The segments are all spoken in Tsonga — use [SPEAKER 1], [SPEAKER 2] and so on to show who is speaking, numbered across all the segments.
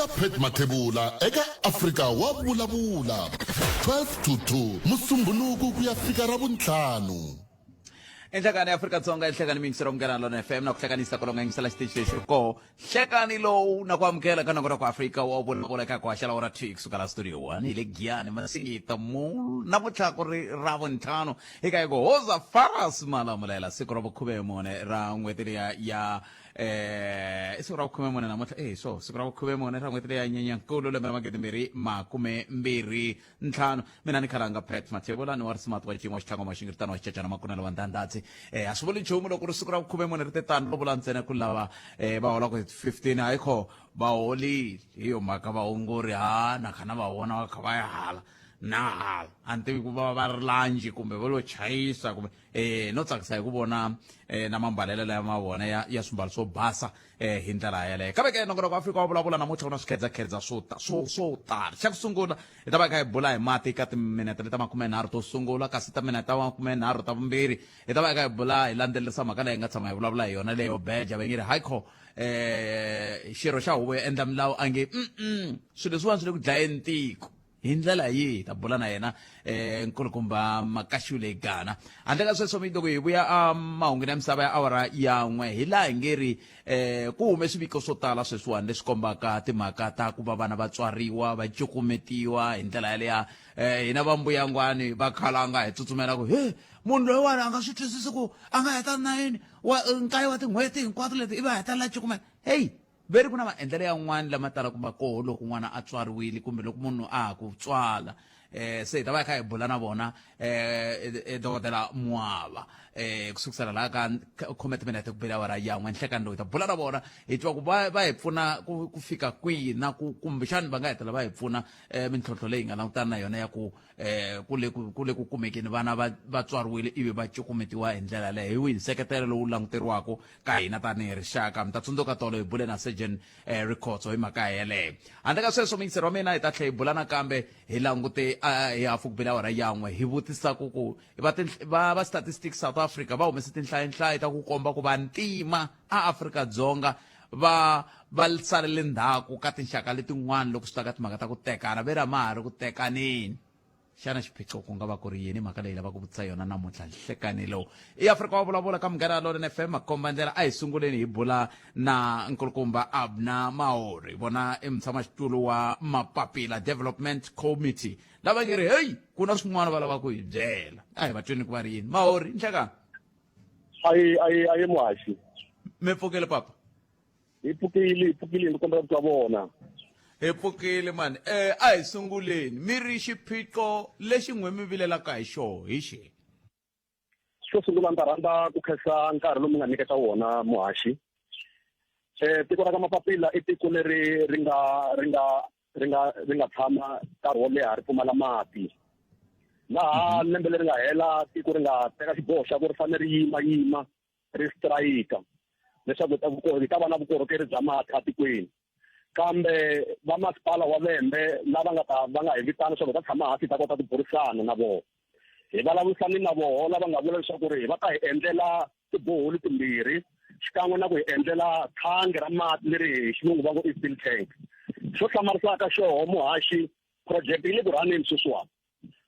[SPEAKER 1] Khalanga Pat Mathebula eka Afrika wa Vulavula 12 to 2 Musumbhunuku ku ya fika Ravuntlhanu.
[SPEAKER 2] Enhlekani Afrika-Dzonga enhlekani miyingiselo Munghana Lona FM na ku hlekanisa kolonga yingisela xitichi lexi koho hlekani lowu na ku amukela ka nongonoko Afrika wa vulavula eka ku haxela ora 2 kusuka la studio 1 hi le Giyani Masingita Mall namuntlha ku ri Ravuntlhanu eka hi ku hoza Faras Malamulele siku ra vukhume-mune ra n'hweti liya ya eh i siku ra vukhume mune namuntlha eh so siku ra vukhume mune ra n'hweti leya nyenyankulu lembe ra magidimbirhi makume mbirhi ntlhanu mina ni khalanga Pat Mathebula ni wa risimati wa cin'wa xitlhango maxingiritano wa xicecana makunelo wa ndhandhatsi eh a swi vuli nchumu loko ri siku ra vukhume mune ri te tano ro vula ntsena ku lava eh va holaka hi 15 hayi kho va holile hi yo mhaka vaongori ha na kha na va vona va kha va ya hala na hala a ni tivi ku va va ri lanji kumbe va lo chayisa kumbe eh no tsakisa hi ku vona eh na mambalelo lama ma vona ya ya swimbalo swo basa eh hi ndlela yeleyo kambe ke nongonoko wa Afrika wa vulavula namuntlha ku na swikhedzakhedza swo ta swo swo tala xa ku sungula hi ta va hi kha hi bula hi mati ka timinete leta makumenharhu to sungula kasi ta minete ta makumenharhu ta vumbirhi hi ta va hi kha hi bula hi landzelerisa mhaka leyi hi nga tshama hi vulavula hi yona leyo beja va nge ri haikho eh xirho xa huvo yo endla milawu a nge mm swilo leswiwani swi le ku dlayeni tiko Hi ndlela yihi? Hi ta bula na yena eh, nkulukumba Makashule Gana. Handle ka sweswo loko hi vuya emahungwini ya misava ya awara ya n'we hi laha hi nge ri eh, ku hume swiviko swo tala sweswiwani leswi kombaka timhaka ta ku va vana va tswariwa va cukumetiwa hi ndlela yaleya eh, hina va mbuyangwani va khalanga hi tsutsumela ku he munhu loyiwani a nga swi twisisi ku a nga heta nayini wa nkaye wa tin'hweti hinkwato leti ivi a hetelela cukumeta heyi Ve ri ku na maendlelo yan'wana lama talaka ku va koho loko n'wana a tswariwile kumbe loko munhu a ha ku tswala. Eh, se hi ta va hi kha hi bula na vona eh, dokodela Mwava eh, ku sukusela laha ka khome timinete ku bele awara yan'we nhlekani lowu hi ta bula na vona hi twa ku va va hi pfuna ku, ku fika kwihi na ku kumbexani va nga hetelela va hi pfuna eh, mintlhontlho leyi hi nga langutana na yona ya ku eh, ku le ku ku le ku kumekeni vana va va tswariwile ivi va cukumetiwa hi ndlela leyo hi wihi nseketelo lowu languteriwaka ka hina tanihi rixaka mi ta tsundzuka tolo hi bule na surgeon eh, Rikhotso hi mhaka yeleyo handle ka sweswo muyingiseri wa mina hi ta tlhela hi bula nakambe hi langute eh, hi hafu ku bile awara yan'we hi vutisa ku ku va, va, va Statistics South Africa va humese tinhlayinhlayi ta ku komba ku vantima a Afrika-Dzonga va va salele ndzhaku ka tinxaka letin'wana loko swi ta ka timhaka ta ku tekana ve ri a ma ha ri ku tekaneni xana xiphiqo ku nga va ku ri yini mhaka leyi lavaka ku vutisa yona namuntlha nhlekani lowu i Afrika wa vulavula ka Munghana Lonene FM makomba ndlela a hi sunguleni hi bula na nkulukumba Abna Maori vona i mutshamaxitulu wa Mapapila Development Committee lava nge ri heyi ku na swin'wana va lava ku hi byela a hi va tweni ku va ri yini Maori nhlekani
[SPEAKER 3] ayi ayi ayi muhaxi
[SPEAKER 2] mi pfukile papa
[SPEAKER 3] hi pfukile hi pfukile ni kombela ku twa vona
[SPEAKER 2] hi pfukile mani eh a hi sunguleni mi ri xiphiqo lexi n'we mi vilelaka hi xoho hi xihi
[SPEAKER 3] xo sungula ni ta rhandza ku khensa nkarhi lowu mi nga nyiketa wona muhaxi eh tiko ra ka mapapila i tiko leri ri nga ri nga ri nga ri nga tshama nkarhi wo leha ri pfumala mati laha mhm. lembe leri nga hela tiko ri nga teka xiboho xa ku ri fanele ri yima yima ri strayika leswaku hi ta va na vukorhokeri bya mati etikweni kambe va masipala wa Vhembe lava nga ta va nga hi vitana leswaku hi ta tshama hansi hi ta kota ku burisana na vona hi vulavurisane na voho lava nga vula leswaku ri va ta hi endlela tiboholi timbirhi xikan'we na ku hi endlela thangi ra mati leri hi xilungu va ngo i steel tank xo hlamarisaka xoho muhaxi project yi le ku rhaneni sweswiwani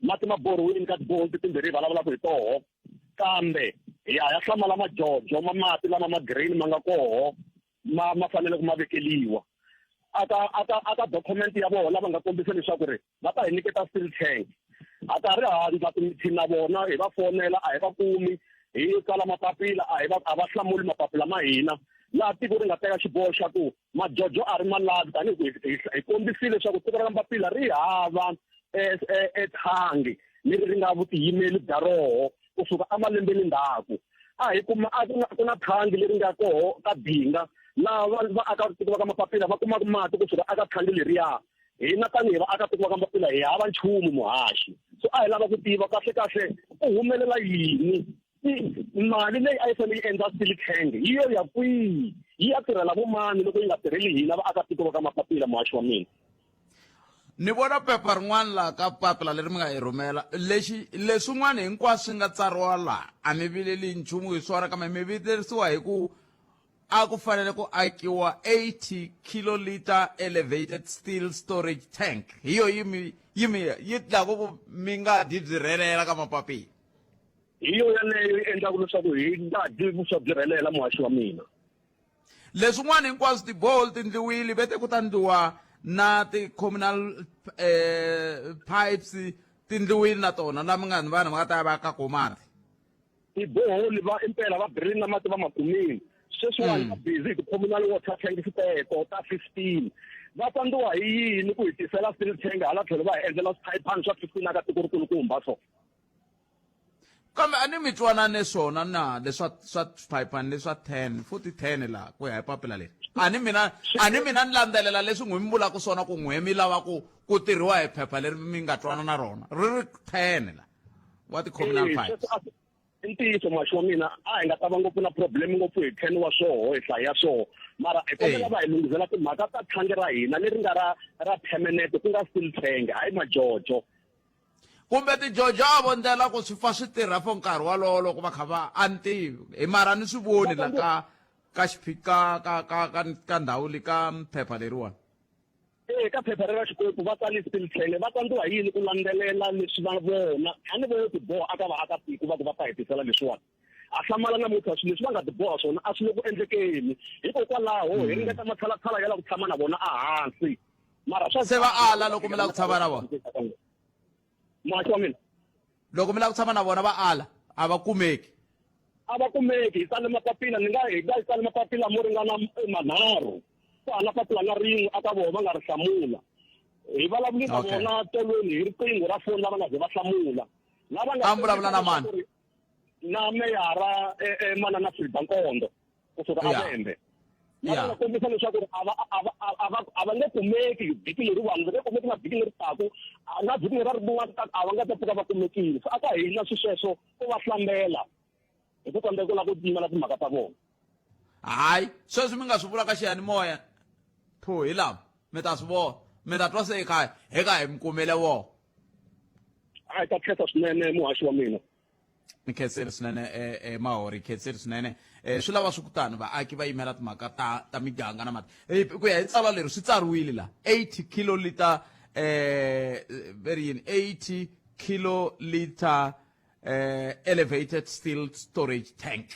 [SPEAKER 3] mati ma borhiwini ka tiboholi timbirhi hi vulavulaka hi toho kambe hi ya ya hlamala majojo ma mati lama ma green ma nga koho ma ma fanele ku ma vekeliwa aka aka aka document ya vona lava nga kombisa leswaku ri va ta hi nyiketa steel tank a ka ri handla timithini na vona hi va fonela a hi va kumi hi tsala mapapila a hi va a va hlamuli mapapila ma hina laha tiko ri nga teka xiboho xa ku majojo a ri ma lavi tanihi ku hi kombisile leswaku tiko ra mapapila ri hava ethangi leri ri nga vutiyimeli bya roho kusuka emalembeni ndzhaku a hi kuma a ku na ku na thangi leri nga koho ka Binga laha va vaakatiko va ka Mapapila va kumaka mati kusuka eka thangi leriya hina tanihi vaakatiko va ka Mapapila hi hava nchumu muhaxi so a hi lava ku tiva kahle kahle ku humelela yini mali leyi a yi fanele yi endla steel tank yi yo ya kwihi yi ya tirhela vomani loko yi nga tirheli hina vaakatiko va ka Mapapila muhaxi wa mina
[SPEAKER 2] Ni vona phepha rin'wana laha ka papila leri mi nga hi rhumela lexi leswin'wana hinkwaswo swi nga tsariwa laha a mi vileli nchumu hi swona kambe mi vilerisiwa hi ku a ku fanele ku akiwa 80 kiloliter elevated steel storage tank hi yo yi mi yi mi yi dlaku ku mi nga dyi byi rhelela ka mapapila
[SPEAKER 3] hi yo yaleyo yi endlaka leswaku hi nga dyi vuswa byi rhelela muhaxi wa mina
[SPEAKER 2] leswin'wana hinkwaswo ti-borehole ti ndliwile vete ku ta ndliwa na ti-communal eh, pipes ti ndliwile na tona la mi nga vanhu va nga ta ya va ka ko mati
[SPEAKER 3] Tiboholi va impela va birini na mati va ma kumile. Sweswiwani va busy hi ti-communal water tanks teto ta 15. Va tsandziwa hi yini ku hi tisela steel tank hala tlhelo va hi endlela swiphayiphani swa 15 aka tiko rikulukumba so?
[SPEAKER 2] Kambe a ni mi twanane swona na leswa swa swiphayiphani leswa 10 futhi 10 la ku ya hi papila leri. A ni mina a ni mina ni landzelela leswi n'wi mi vulaka swona ku n'we mi lava ku ku tirhiwa hi phepha leri mi nga twana na rona ri ri 10 la. Wa ti-communal
[SPEAKER 3] Eh,
[SPEAKER 2] pipes.
[SPEAKER 3] sweswo a swi- i ntiyiso muhaxi wa mina a hi nga ta va ngopfu na problem ngopfu hi ten wa swoho hi hlaya swoho mara hi kombela
[SPEAKER 2] Eh.
[SPEAKER 3] va hi lunghisela timhaka ta thangi ra hina leri nga ra ra permanent ku nga steel tank hayi majojo
[SPEAKER 2] kumbe tijojo a vo ndlela ku swi fa swi tirha for nkarhi wolowo loko va kha va a ni tivi hi mara ni swi voni la ka ka xiphi ka ka ka ka ka ndhawu le ka phepha leriwani
[SPEAKER 3] Ee, ka phepha ra xikopu va tsale steel tlhele va tsandziwa hi yini ku landzelela leswi va vona a ni vo yo tiboha aka vaakatiko va ku va ta hetisela leswiwani ha hlamala namuntlha swilo leswi va nga tiboha swona a swi le ku endlekeni hikokwalaho hi ringeta matshalatshala ya la ku tshama na vona ehansi mara swa
[SPEAKER 2] Se va ala loko mi lava ku tshama na vona?
[SPEAKER 3] Muhaxi wa mina
[SPEAKER 2] loko mi lava ku tshama na vona va ala a va kumeki
[SPEAKER 3] a va kumeki hi tsale mapapila ni nga hi nga hi tsale mapapila mo ringana manharhu ku hana papila na rin'we aka vona va nga ri hlamula hi vulavule na vona tolweni hi riqingho ra foni lava nga ze va hlamula lava
[SPEAKER 2] nga a vulavula na mani
[SPEAKER 3] na meyara eh, eh, manana Frida Nkondo kusuka avembe lava nga kombisa leswaku a va a va a va a va nge kumeki vhiki leriwani va nge kumeki na vhiki leri taku na vhiki leri rin'wana taka a va nga ta pfuka va kumekile se aka hina swi sweswo ko va hlambela hi ku tsandzeka ku lava ku yimela timhaka ta vona
[SPEAKER 2] hayi sweswi mi nga swi vula ka xiyanimoya pho hi lava mi ta swi vona mi ta twa se ekaya hi ka hi mi kumele wona
[SPEAKER 3] a hi ta khensa swinene muhaxi wa mina
[SPEAKER 2] ni khensile swinene eh, eh, mahori khensile swinene eh, swi lava swi kutani vaaki va yimela timhaka ta ta miganga na mati eh, ku ya hi tsalwa leri swi tsariwile la 80 kiloliter eh, veri yini 80 kiloliter eh, elevated steel storage tank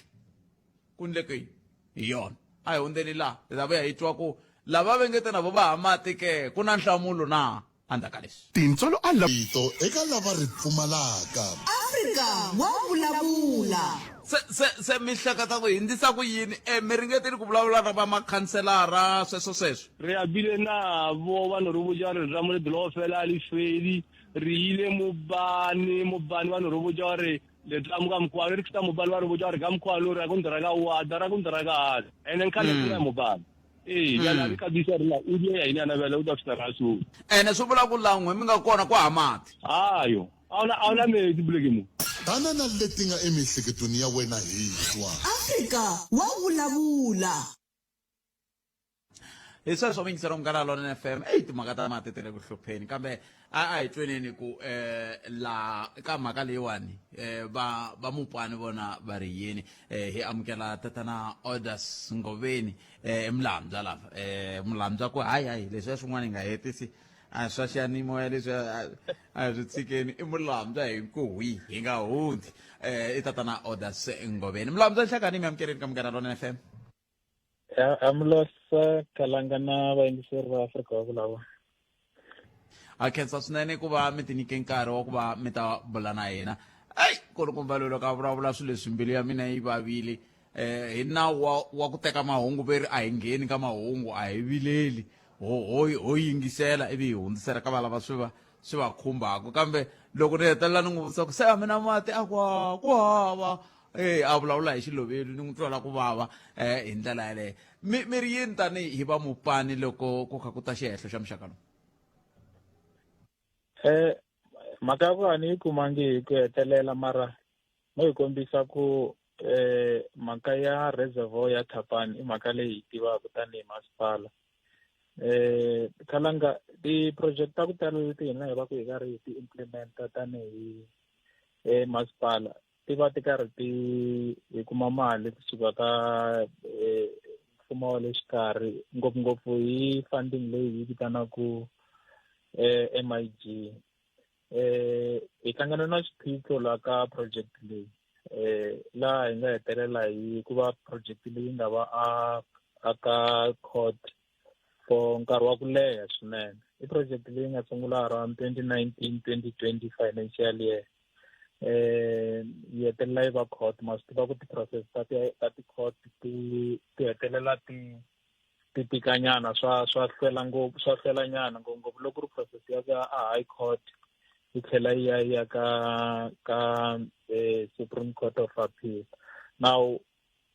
[SPEAKER 2] ku ndleke yini hi yona a hi hundzeni laha hi ta vuya hi twa ku lava vengete na vo va ha mati ke ku na nhlamulo na endzhaku ka leswi
[SPEAKER 1] Tintswalo a la. Rito eka lava ri pfumalaka.
[SPEAKER 4] Afrika wa vulavula.
[SPEAKER 2] Se se se mi hleketa ku hindzisa ku yini e mi ringetile ku vulavula na va makhanselara sweswo sweswo
[SPEAKER 5] Re a bile nabo ba no re botša gore letamo le dilo fela a le feli re ile mobane mobane ba no re botša gore letamo ka mokgwa re fita mobane ba re botša gore ka mokgwa lo re ka ndra ka wa ra ka ndra ka hala ene nkhale mm. mobane ee bjale a re ka bisa rena o die ya ine ana bjale o tla fita ra so
[SPEAKER 2] ene swi vula ku la n'we mi nga kona ku ha mati
[SPEAKER 5] ayo a una a una metsi poleke mo
[SPEAKER 1] Tana na leti nga emiehleketweni ya wena hi twa.
[SPEAKER 4] Afrika wa vulavula.
[SPEAKER 2] Hi sweswo muyingiseri wa Munghana Lonene FM eyi timhaka ta mati ti le ku hlupheni kambe a a hi tweneni ku um la ka mhaka leyiwani um va va mupani vona va ri yini um hi amukela tatana Orders Ngoveni um Mlambya lava um Mlambya ku hayi hayi leswiya swin'wana hi nga hetisi a swa xiyanimoya leswi a hi swi tshikeni i Mulambya hi ku hwi hi nga hundzi um i tatana Orders Ngoveni Mulambya nhlekani mi amukeleni ka Munghana Lonene FM
[SPEAKER 6] Amlosa Kalanga na vayingiseri va Afrika wa vulavula.
[SPEAKER 2] Ha khensa swinene ku va mi tinyike nkarhi wa ku va mi ta bula na hina. Eyi kulukumba loyi loko a vulavula swilo leswi mbilu ya mina yi vavile. Eh hi nawu wa, wa ku teka mahungu veri a hi ngheni ka mahungu a hi vileli ho ho ho yingisela ivi hi hundzisela ka valava swi va swi va khumbaka kambe loko ni hetelela ni n'wi vutisa ku se a mi na mati a ku ku hava e a vulavula hi xiloveli ni n'wi twela ku vava um hi ndlela yaleyo mi mi ri yini tanihi va mupani loko ku kha ku ta xihehlo xa muxaka lowu
[SPEAKER 6] um mhaka ya ku a ni yi kumangi hi ku hetelela mara mo yi kombisa ku eh mhaka ya reservoir ya Thapani i mhaka leyi hi tivaka tanihi masipala eh khalanga ti-project ta ku tala leti hina hi va ku hi karhi hi ti-implementa tanihi eh masipala ti va ti karhi ti hi kuma mali kusuka ka eh, mfumo wa le xikarhi ngopfungopfu hi funding leyi hi vitanaka MIG. Hi hlangana na swiphiqo la ka project leyi laha hi nga hetelela hi ku va project leyi nga va a a ka court for nkarhi wa ku leha swinene. I project leyi nga sungula around 2019 2020 financial year, yi hetelela yi va court. Ma swi tiva ku ti-process ta ti-court ti hetelela ti tikanyana, swa hlwela ngopfu, swa hlwela nyana, ngopfungopfu loko ku ri process ya ka a high court, yi tlhela yi ya yi ya ka Supreme Court of Appeal. Now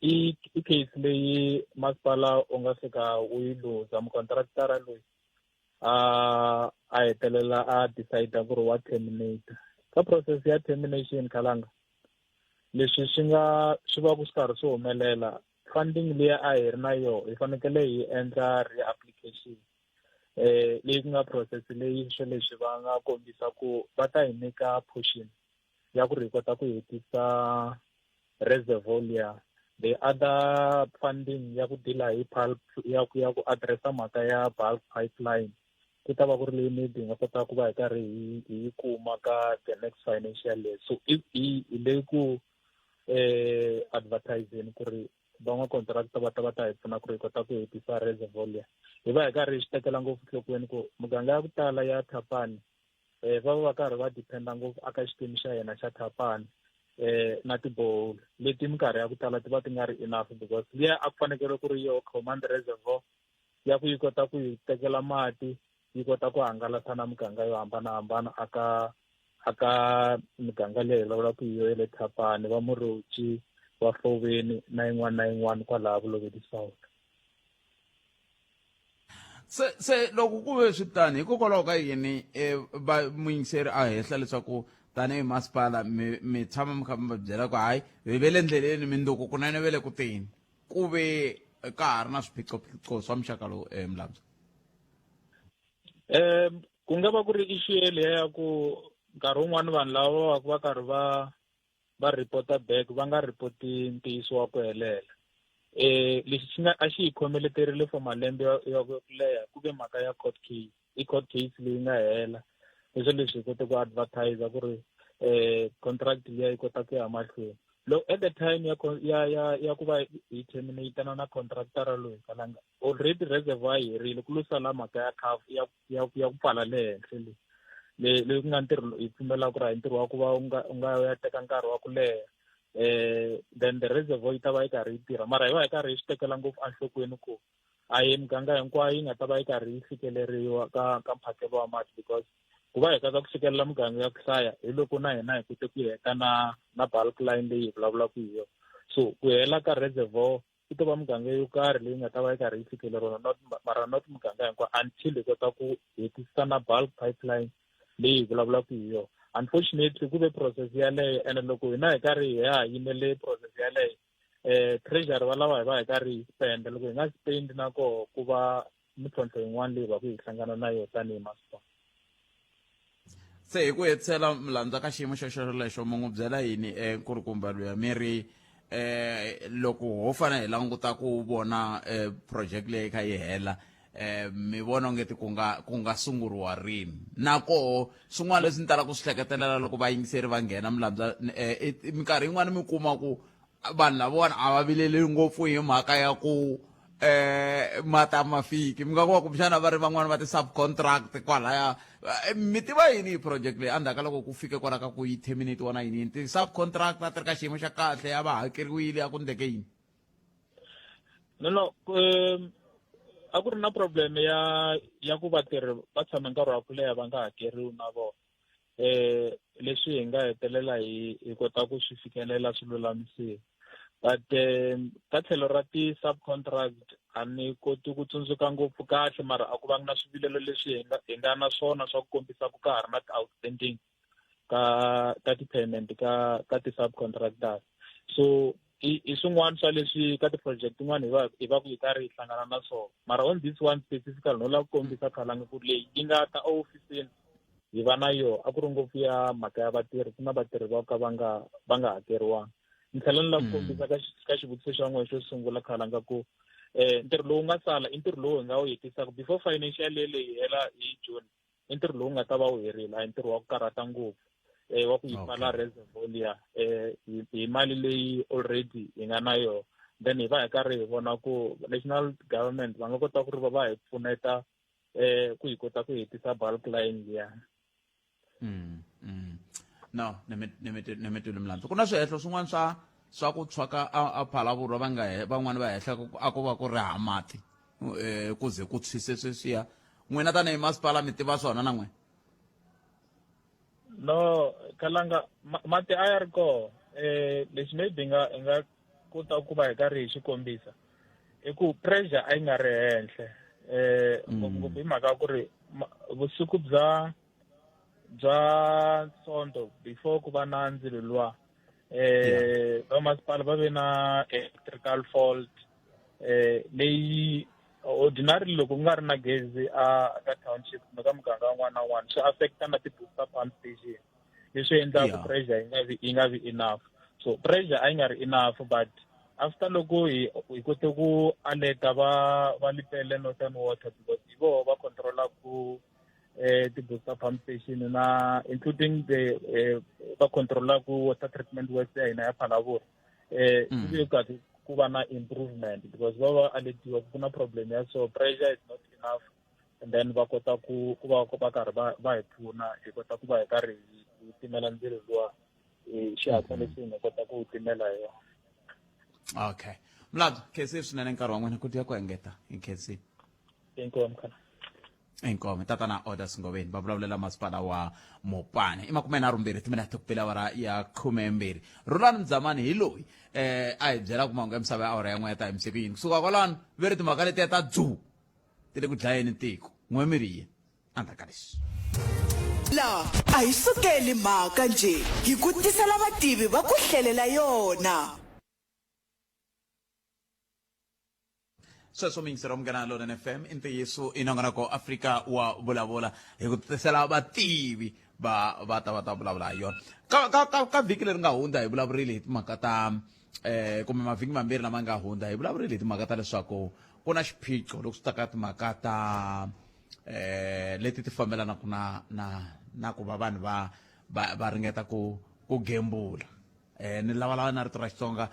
[SPEAKER 6] i case leyi masipala u nga fika u yi luza, mukontraktara loyi a hetelela a decide ku ri wa terminate. Ka process ya termination, khalanga, leswi swi nga swi va ku swi karhi swi humelela, funding liya a hi ri na yona hi fanekele hi endla reapplication, leyi ku nga process leyi swo leswi va nga kombisa ku va ta hi nyika portion ya ku ri hi kota ku hetisa reservoir liya. The other funding ya ku deala hi pulp ya ku addressa mhaka ya bulk pipeline ku ta va ku ri leyi maybe hi nga kota ku va hi karhi hi yi kuma ka the next financial year. So hi le ku advertising ku ri van'wacontractor va ta hi pfuna ku ri hi kota ku hetisa reservoir liya. Hi va hi karhi hi swi tekela ngopfu nhlokweni ku muganga ya ku tala ya Thapani va va va karhi va dependa ngopfu aka xikimi xa hina xa Thapani na tiborehole leti minkarhi ya ku tala ti va ti nga ri enough, because liya a ku fanekele ku ri yo command reservoir ya ku yi kota ku yi tekela mati, yi kota ku hangalasa na muganga yo hambanahambana aka miganga leyi hi vulavulaka hi yo ya le Thapani, va Morochi, va Foveni na yin'wana na yin'wana kwalaha Bolobedu South.
[SPEAKER 2] Se loko ku ve swi tani, hikokwalaho ka yini va muyingiseri a hehla leswaku tanihi masipala mi tshama mi kha mi va byela ku hayi, hi ve le ndleleni, minduku kunene ve le ku teni, ku ve ka ha ri na swiphiqophiqo swa muxaka lowu, Mlabya?
[SPEAKER 6] Ku nga va ku ri issue yeliya ya ku nkarhi wun'wani vanhu lava va va va karhi va reporta back va nga repoti ntiyiso wa ku helela. Lexi xi nga a xi hi khomeleterile for malembe ya ku leha ku ve mhaka ya court case. I court case leyi nga hela, leswi leswi hi kote ku advertise ku ri contract liya yi kota ku ya mahlweni. Loko at the time ya ku va hi terminate na contractor loyi, kalanga already reservoir yi herile, ku lo sala mhaka ya cover ya ku pfala le henhla leyi leyi ku nga ntirho hi pfumelaka ku ri a hi ntirho wa ku va u nga ya teka nkarhi wa ku leha. Then the reservoir yi ta va yi karhi yi tirha, mara hi va hi karhi hi swi tekela ngopfu enhlokweni ku a hi miganga hinkwayo yi nga ta va yi karhi yi fikeleriwa ka mphakelo wa mati, because ku va hi kota ku fikelela miganga ya ku hlaya hi loko na hina hi kote ku heta na bulk line leyi hi vulavulaka hi yona. So ku hela ka reservoir ku to va muganga yo karhi leyi nga ta va yi karhi yi fikeleriwa, not mara not muganga hinkwayo until hi kota ku hetisisa na bulk pipeline leyi hi vulavulaka hi yona. Unfortunately ku ve process yaleyo, ene loko hina hi karhi hi ya yimele process yaleyo, treasury va lava hi va hi karhi hi spend. Loko hi nga spend na koho ku va mintlhontlho yin'wana leyi va ku hi hlangana na yona tanihi masipala.
[SPEAKER 2] Se hi ku hetisela, Mlandza, ka xiyimo xo xolexo mi n'wi byela yini nkulukumba luya mi ri loko ho fana hi languta ku vona project leyi kha yi hela, mi vona ongeti ku nga sunguriwa rini? Na koho swin'wana leswi ni talaka ku swi hleketelela loko vayingiseri va nghena, Mlandza, minkarhi yin'wana mi kuma ku vanhu lavawani a va vileli ngopfu hi mhaka ya ku mati a ma fiki, mi nga kuma kumbexana va ri van'wani va ti-subcontract kwalaya. Mi tiva yini hi project leyi endzhaku ka loko ku fike kwala ka ku yi terminate na yini yini, ti-subcontract a ti ri ka xiyimo xa kahle, a va hakeriwile, a ku ndleke yini?
[SPEAKER 6] No, a ku ri na problem ya ku vatirhi va tshame nkarhi wa ku leha va nga hakeriwi na vona, leswi hi nga hetelela hi kota ku swi fikelela swi lulamisiwa. But ka tlhelo ra ti-subcontract a ni koti ku tsundzuka ngopfu kahle, mara a ku vangi na swivilelo leswi hi nga na swona swa ku kombisa ku ka ha ri na ti-outstanding ka ti-payment ka ti-subcontractors. So i swin'wana swa leswi ka ti-project tin'wana hi va ku hi karhi hi hlangana na swona, mara on this one specifically no lava ku kombisa khalanga ku leyi yi nga ta ehofisini hi va na yo a ku ri ngopfu ya mhaka ya vatirhi, ku na vatirhi va ka va nga hakeriwanga. Ni tlhela ni lava ku kombisa ka xivutiso xa n'wehe xo sungula, khalanga, ku Ntirho lowu nga sala i ntirho lowu hi nga wu hetisaka before financial year leyi hela hi June. I ntirho lowu nga ta va wu herile, a hi ntirho wa ku karhata ngopfu wa ku yi pfala reservoir liya hi mali leyi already hi nga na yona. Then hi va hi karhi hi vona ku national government va nga kota ku ri va va hi pfuneta ku hi kota ku hetisa bulk line liya.
[SPEAKER 2] No, ni mi twile milandzu. Ku na swihehlo swin'wana swa ku tshwa ka a Phalaborwa, va nga van'wani va hehla ku a ku va ku ri ha mati ku ze ku tshwise sweswiya. N'wina tanihi masipala mi tiva swona na n'wina?
[SPEAKER 6] No, Kalanga, mati a ya ri koho. Lexi maybe hi nga kota ku va hi karhi hi xi kombisa i ku pressure a yi nga ri henhle, ngopfungopfu hi mhaka ya ku ri vusiku bya Sonto before ku va na ndzilo luwa, vamasipala va ve na electrical fault leyi ordinarily loko ku nga ri na gezi a ka township kumbe ka muganga wun'wana na wun'wana swi affecta na ti-booster pump station, leswi endlaka pressure yi nga vi enough. So pressure a yi nga ri enough, but after loko hi kote ku alerta va Lepelle Northern Water, because hi voho va controla ku ti-booster pump station na including the va controla ku water treatment works ya hina ya Phalaborwa, swi ve kahle ku va na improvement because va va alertiwa ku na problem ya so pressure is not enough, and then va kota ku va va karhi va hi pfuna, hi kota ku va hi karhi hi timela ndzilo luwa hi xihatla lexi hi nga kota ku wu timela hi yona.
[SPEAKER 2] Okay, Muladzo, khensi swinene nkarhi wa n'wina. Ku dya ku engeta hi khensi.
[SPEAKER 6] Inkomu, khana.
[SPEAKER 2] Inkomu. Tatana Odas Ngoveni va vulavulela masipala wa Mopane. I 32 timinete ku pela awara ya 12. Rhulani Mdzamani hi loyi a hi byelaka mahungu ya misava ya awara ya 1 ya ta hi misiku yini. Kusuka kwalano ve ri timhaka letiya ta dzu ti le ku dlayeni tiko n'we mi ri yini endzhaku ka leswi?
[SPEAKER 4] La a hi sukeli mhaka njhe, hi ku tisela vativi va ku hlelela yona.
[SPEAKER 2] Sweswo miyingisero Munghana Lonene FM, i ntiyiso i nongonoko Afrika wa Vulavula, hi ku tisela vativi va ta va ta vulavula hi yona. Ka vhiki leri nga hundza hi vulavurile hi timhaka ta kumbe mavhiki mambirhi lama nga hundza hi vulavurile hi timhaka ta leswaku ku na xiphiqo loko swi ta ka timhaka ta leti ti fambelanaka na ku va vanhu va ringeta ku gembula. Ni lavalava na rito ra Xitsonga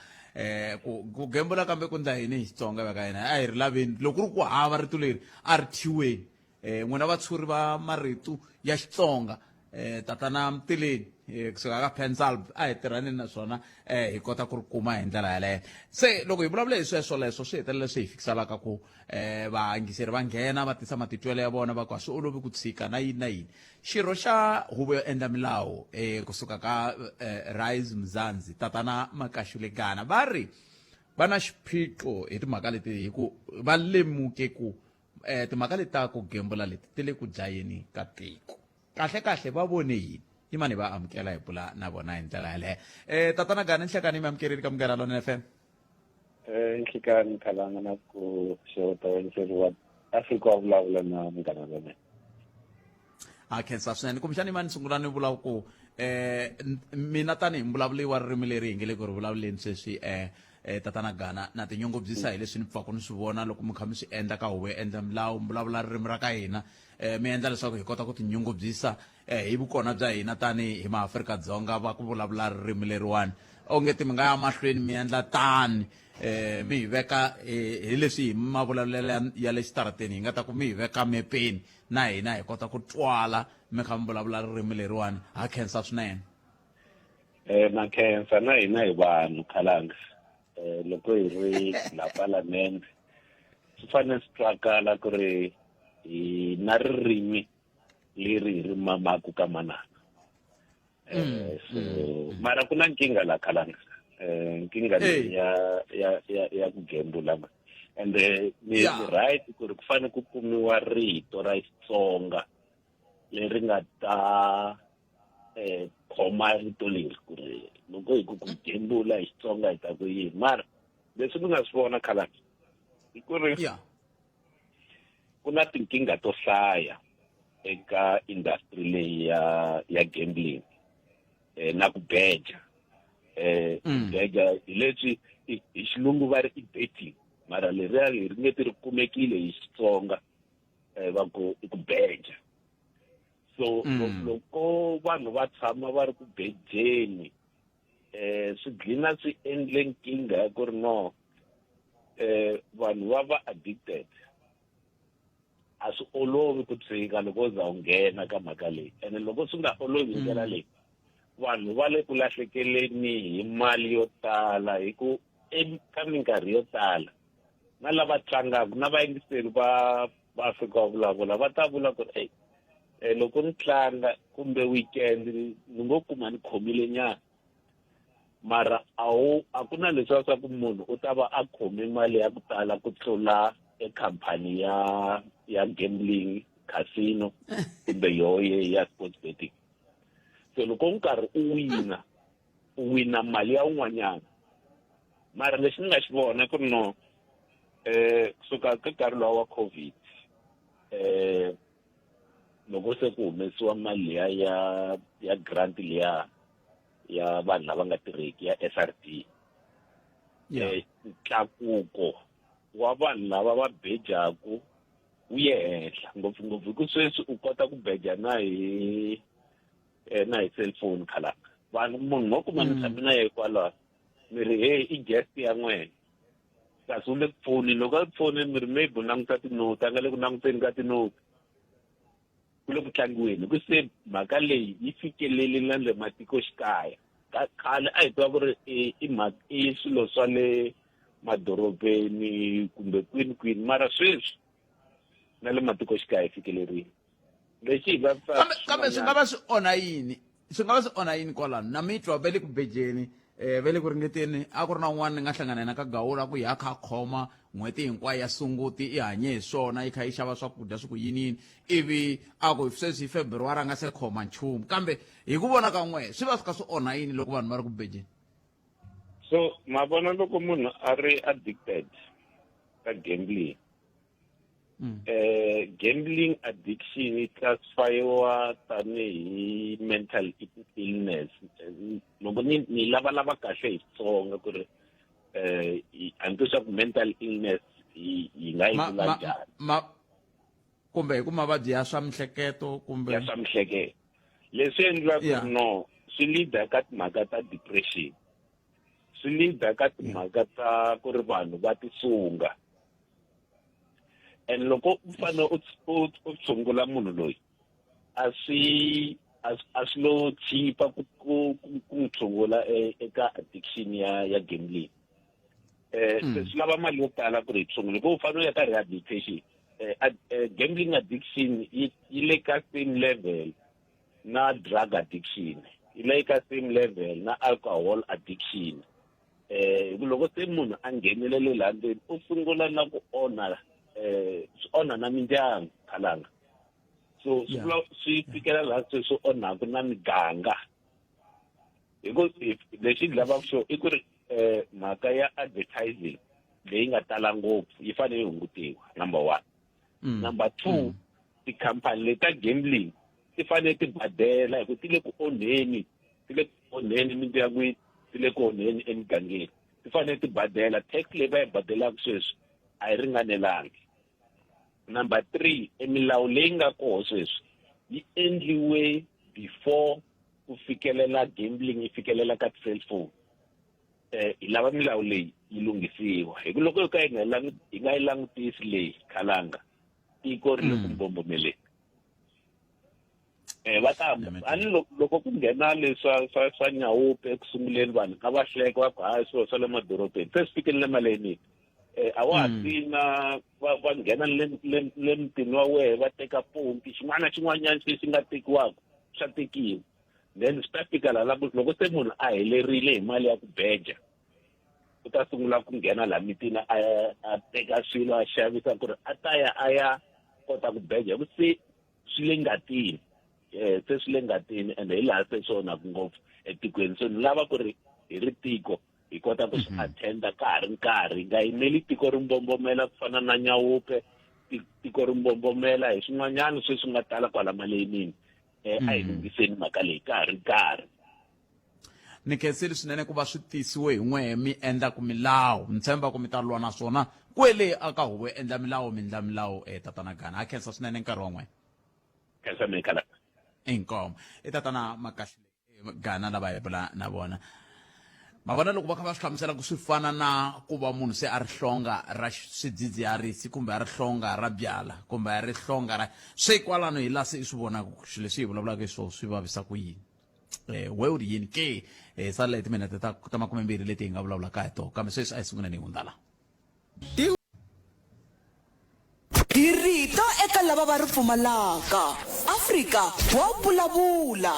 [SPEAKER 2] ku gembula, kambe ku ndla yini hi Xitsonga va ka hina a hi ri laveni. Loko ku ri ku hava rito leri a ri thyiweni, n'wina vatshuri va marito ya Xitsonga, tatana Mtileni kusuka ka Pensalb, a hi tirhaneni naswona hi kota ku ri kuma hi ndlela yaleyo. Se loko hi vulavula hi sweswo leswo swi hetelela swi hi fikisalaka ku vahangiseri va nghena va tisa matitwelo ya vona, va ku a swi olovi ku tshika na yini na yini. Xirho xa huvo yo endla milawu kusuka ka Rise Mzansi, tatana Makashule Gana, va ri va na xiphiqo hi timhaka leti, hi ku va lemuke ku timhaka leti ta ku gembula leti ti le ku dlayeni ka tiko. Kahle kahle va vone yini? Yimani va amukela hi bula na vona hi ndlela yaleyo. Tatana Gana, nhlekani mi amukerile ka Munghana Lonene FM.
[SPEAKER 7] Nhlikani Khalanga, na ku xeweta wenseri wa Afrika wa Vulavula na Munghana Lonene.
[SPEAKER 2] Ha khensa swinene. Kumbexana imani sungula ni vula ku mina tanihi mvulavuli wa ririmi leri hi nge le ku ri vulavuleni sweswi, tatana Gana, na tinyungubyisa hi leswi ni pfaka ni swi vona loko mi kha mi swi endla ka huvo yo endla milawu, mi vulavula ririmi ra ka hina, mi endla leswaku hi kota ku tinyungubyisa hi vukona bya hina tanihi hi maAfrika-Dzonga va ku vulavula ririmi leriwani. Onge ti mi nga ya mahlweni mi endla tani, mi hi veka hi leswi hi mavulavulelo ya le xitarateni hi nga ta ku mi hi veka mepeni, na hina hi kota ku twala mi kha mi vulavula ririmi leriwani. Ha khensa swinene.
[SPEAKER 7] Na khensa, na hina hi vanhu, Khalanga. Loko hi ri la palamende swi fanele swi twakala ku ri hi na ririmi leri hi ri mamaku ka manana. So mara ku na nkingha la, Khalanga, nkingha leyi ya ku gembula ma and ni right ku ri ku fanele ku kumiwa rito ra Xitsonga leri nga ta khoma rito leri, ku ri loko hi ku gembula hi Xitsonga hi ta ku yini. Mara leswi ni nga swi vona, Khalanga, i ku ri ku na tinkingha to hlaya eka industry leyi ya gambling na ku beja. Beja hi leswi hi xilungu va ri i betting. Mara leriya hi ringeti ri kumekile hi Xitsonga va ku i ku beja. So loko vanhu va tshama va ri ku bejeni swi dlina swi endle nkingha ya ku ri no vanhu va va addicted. A swi olovi ku tshika loko u za u nghena ka mhaka leyi, ene loko swi nga olovi hi ndlela leyi, vanhu va le ku lahlekeleni hi mali yo tala, hi ku eka minkarhi yo tala na lava tlangaka na vayingiseri va Afrika va vulavula va ta vula ku ri ey loko ni tlanga kumbe weekend ni ngo kuma ni khomile nyana, mara a wu a ku na leswiya swa ku munhu u ta va a khome mali ya ku tala ku tlula ekhampani ya gambling casino kumbe yoho ya sports betting. So loko nkarhi u wina, u wina mali ya un'wanyana. Mara lexi ni nga xi vona ku ri no kusuka ka nkarhi luwa wa COVID, loko se ku humesiwa mali liya ya grant liya ya vanhu lava nga tirheki ya SRD, ntlakuko wa vanhu lava va bejaku wu ye henhla ngopfungopfu, hi ku sweswi u kota ku beja na hi na hi cellphone khalanga. Vanhu munhu mo kuma ni tshame na yena kwalaho, mi ri hey i guest ya n'wena, kasi u le ku pfuneni. Loko a ku pfuneni mi ri maybe u languta tinoti, a nga le ku languteni ka tinoti, ku le ku tlangiweni. Hi ku se mhaka leyi yi fikelele na le matikoxikaya. Khale a hi tiva ku ri i mhaka i swilo swa le madorobeni kumbe kwini kwini, mara sweswi na le matikoxikaya yi fikelerile. Lexi hi vavisaka
[SPEAKER 2] Kambe swi nga va swi onha yini? Swi nga va swi onha yini kwalano? Na mi twa va le ku bejeni, va le ku ringeteni. A ku ri na un'wana ni nga hlangana yena ka Gawula ku ya kha a khoma n'hweti hinkwayo ya Sunguti i hanye hi swona, yi kha yi xava swakudya swi ku yini yini, ivi a ku sweswi hi February a nga se khoma nchumu. Kambe hi ku vona ka n'wehe swi va swi kha swi onha yini loko vanhu va ri ku bejeni?
[SPEAKER 7] So ma vona loko munhu a ri addicted ka gambling, gambling addiction yi classifyiwa tanihi mental illness. Loko ni lavalava kahle hi Xitsonga ku ri a ni twi swa ku mental illness yi nga yi vula njhani,
[SPEAKER 2] kumbe hi ku mavabyi ya swa mihleketo kumbe
[SPEAKER 7] ya swa mihleketo, leswi endlaka ku no swi lead ka timhaka ta depression, swi lead ka timhaka ta ku ri vanhu va tisunga. And loko u fanele u tshungula munhu loyi, a swi a swi lo chipa ku n'wi tshungula eka addiction ya gambling. Se swi lava mali yo tala ku ri hi tshungula, hikuva u fanele u ya ka rehabilitation. Gambling addiction yi le ka same level na drug addiction, yi le ka same level na alcohol addiction. Loko se munhu a nghenelele laha ndzeni, u sungula na ku onha, swi onha na mindyangu khalanga. So swi vula swi fikela laha se swi onhaku na miganga. Hi ku lexi ni lavaka xo i ku ri mhaka ya advertising leyi nga tala ngopfu yi fanele yi hungutiwa, number 1. Number 2, tikhampani leti ta gambling ti fanele ti badela, hi ku ti le ku onheni, ti le ku onheni mindyangwini, ti le ku onheni emigangeni. Ti fanele ti badela tax leyi va yi badelaka sweswi a yi ringanelangi. Number 3, e milawu leyi nga koho sweswi yi endliwe before ku fikelela gambling yi fikelela ka ti-cellphone. Hi lava milawu leyi yi lunghisiwa, hi ku loko yo ka yi nga yi nga yi langutisi leyi khalanga, tiko ri le ku mbombomeleni. Va ta a ni loko ku nghena leswa swa nyawupe eku sunguleni, vanhu a va hleka va ku hayi swilo swa le madorobeni, se swi fikelele maleni. A wa ha tina va nghena le mutini wa wehe, va teka pompi, xin'wana na xin'wanyana lexi nga tekiwaka swa tekiwa. Then swi ta fika laha loko se munhu a helerile hi mali ya ku beja, u ta sungula ku nghena laha mitini a teka swilo a xavisa ku ri a ta ya a ya kota ku beja, hi ku se swi le ngatini. Se swi le ngatini, ende hi laha se swi onhaka ngopfu etikweni. So ni lava ku ri hi ri tiko hi kota ku swi attenda ka ha ri nkarhi, hi nga yimeli tiko ri mbombomela ku fana na nyawupe, tiko ri mbombomela hi swin'wanyana sweswi nga tala kwala maleyinini. A hi lunghiseni mhaka leyi ka ha ri nkarhi.
[SPEAKER 2] Ni khensile swinene ku va swi tisiwe hi n'wehe mi endlaku milawu. Ni tshemba ku mi ta lwa na swona kwele aka huvo yo endla milawu mi ndla milawu eh, tatana Gana. Ha khensa swinene nkarhi wa n'wena.
[SPEAKER 7] Khensa mina khala.
[SPEAKER 2] Inkomu. I tatana Makahlule Gana lava hi bula na vona. Ma vona loko va kha va swi hlamusela ku swi fana na ku va munhu se a ri hlonga ra swidzidziharisi kumbe a ri hlonga ra byala kumbe a ri hlonga ra swi kwalano hi laha se i swi vonaka ku swilo leswi hi vulavulaka hi swona swi vavisa ku yini. Eh, we u ri yini ke eh, salela hi timinete ta, ta makumembirhi leti hi nga vulavulaka hi toho kambe sweswi a hi sunguleni hi hundza la
[SPEAKER 4] Hi rito eka lava va ri pfumalaka. Afrika wa vulavula.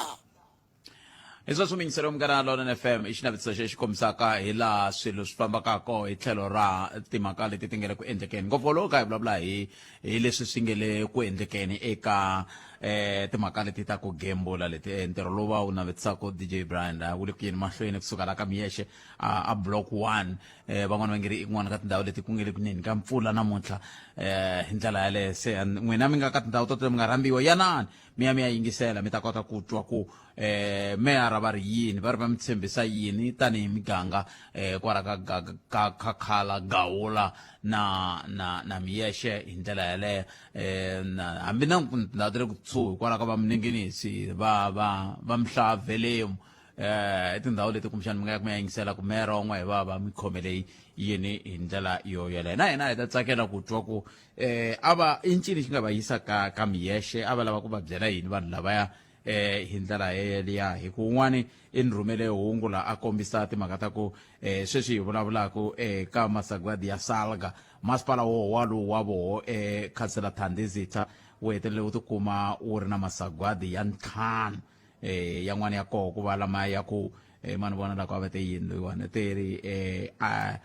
[SPEAKER 2] Hi sweswo miyingiselo ya Munghana Lonene FM i xinavetiso xexi kombisaka hi laha swilo swi fambaka koho hi tlhelo ra timhaka leti ti nga le ku endlekeni ngopfu loko kha hi vulavula hi hi leswi swi nge le ku endlekeni eka eh timhaka leti ta ku gembula leti eh, ntirho lowu va wu navetisaka DJ Brian la wu le ku yeni mahlweni kusuka la ka Miyexe a, a block 1 eh van'wana va nge ri i kun'wana ka tindhawu leti ku nge le ku neni ka mpfula namuntlha eh hi ndlela yaleyo se n'wina mi nga ka tindhawu to mi nga rhambiwa yanani mi ya mi ya yingisela mi ta kota ku twa ku eh meyara va ri yini va ri va mi tshembisa yini tanihi miganga eh kwala ka ka ka Khakhala Gawula na na na Miyexe hi ndlela yaleyo eh na hambi na tindhawu ta le kusuhi kwala ka va Mninginisi va va va Mhlavelemu eh i tindhawu leti kumbexana mi nga ya ku mi ya yingisela ku meyara wa n'we hi va va mi khomele yini hi ndlela yo yeleyo na hina hi ta tsakela ku twa ku eh a va i ncini xi nga va yisa ka ka Miyexe a va lava ku va byela yini vanhu lavaya eh hi ndlela yeliya hi ku un'wani i ni rhumele hungu la a kombisa timhaka ta ku eh sweswi hi vulavulaka eh ka masagwadi ya salga masipala wo walowu wa voho eh khansela Thandi Zitha wu hetelele wu tikuma wu ri na masagwadi ya ntlhanu eh yan'wana ya koho ku va lama ya ku eh mani vona la ku a va te yini loyiwani te ri eh a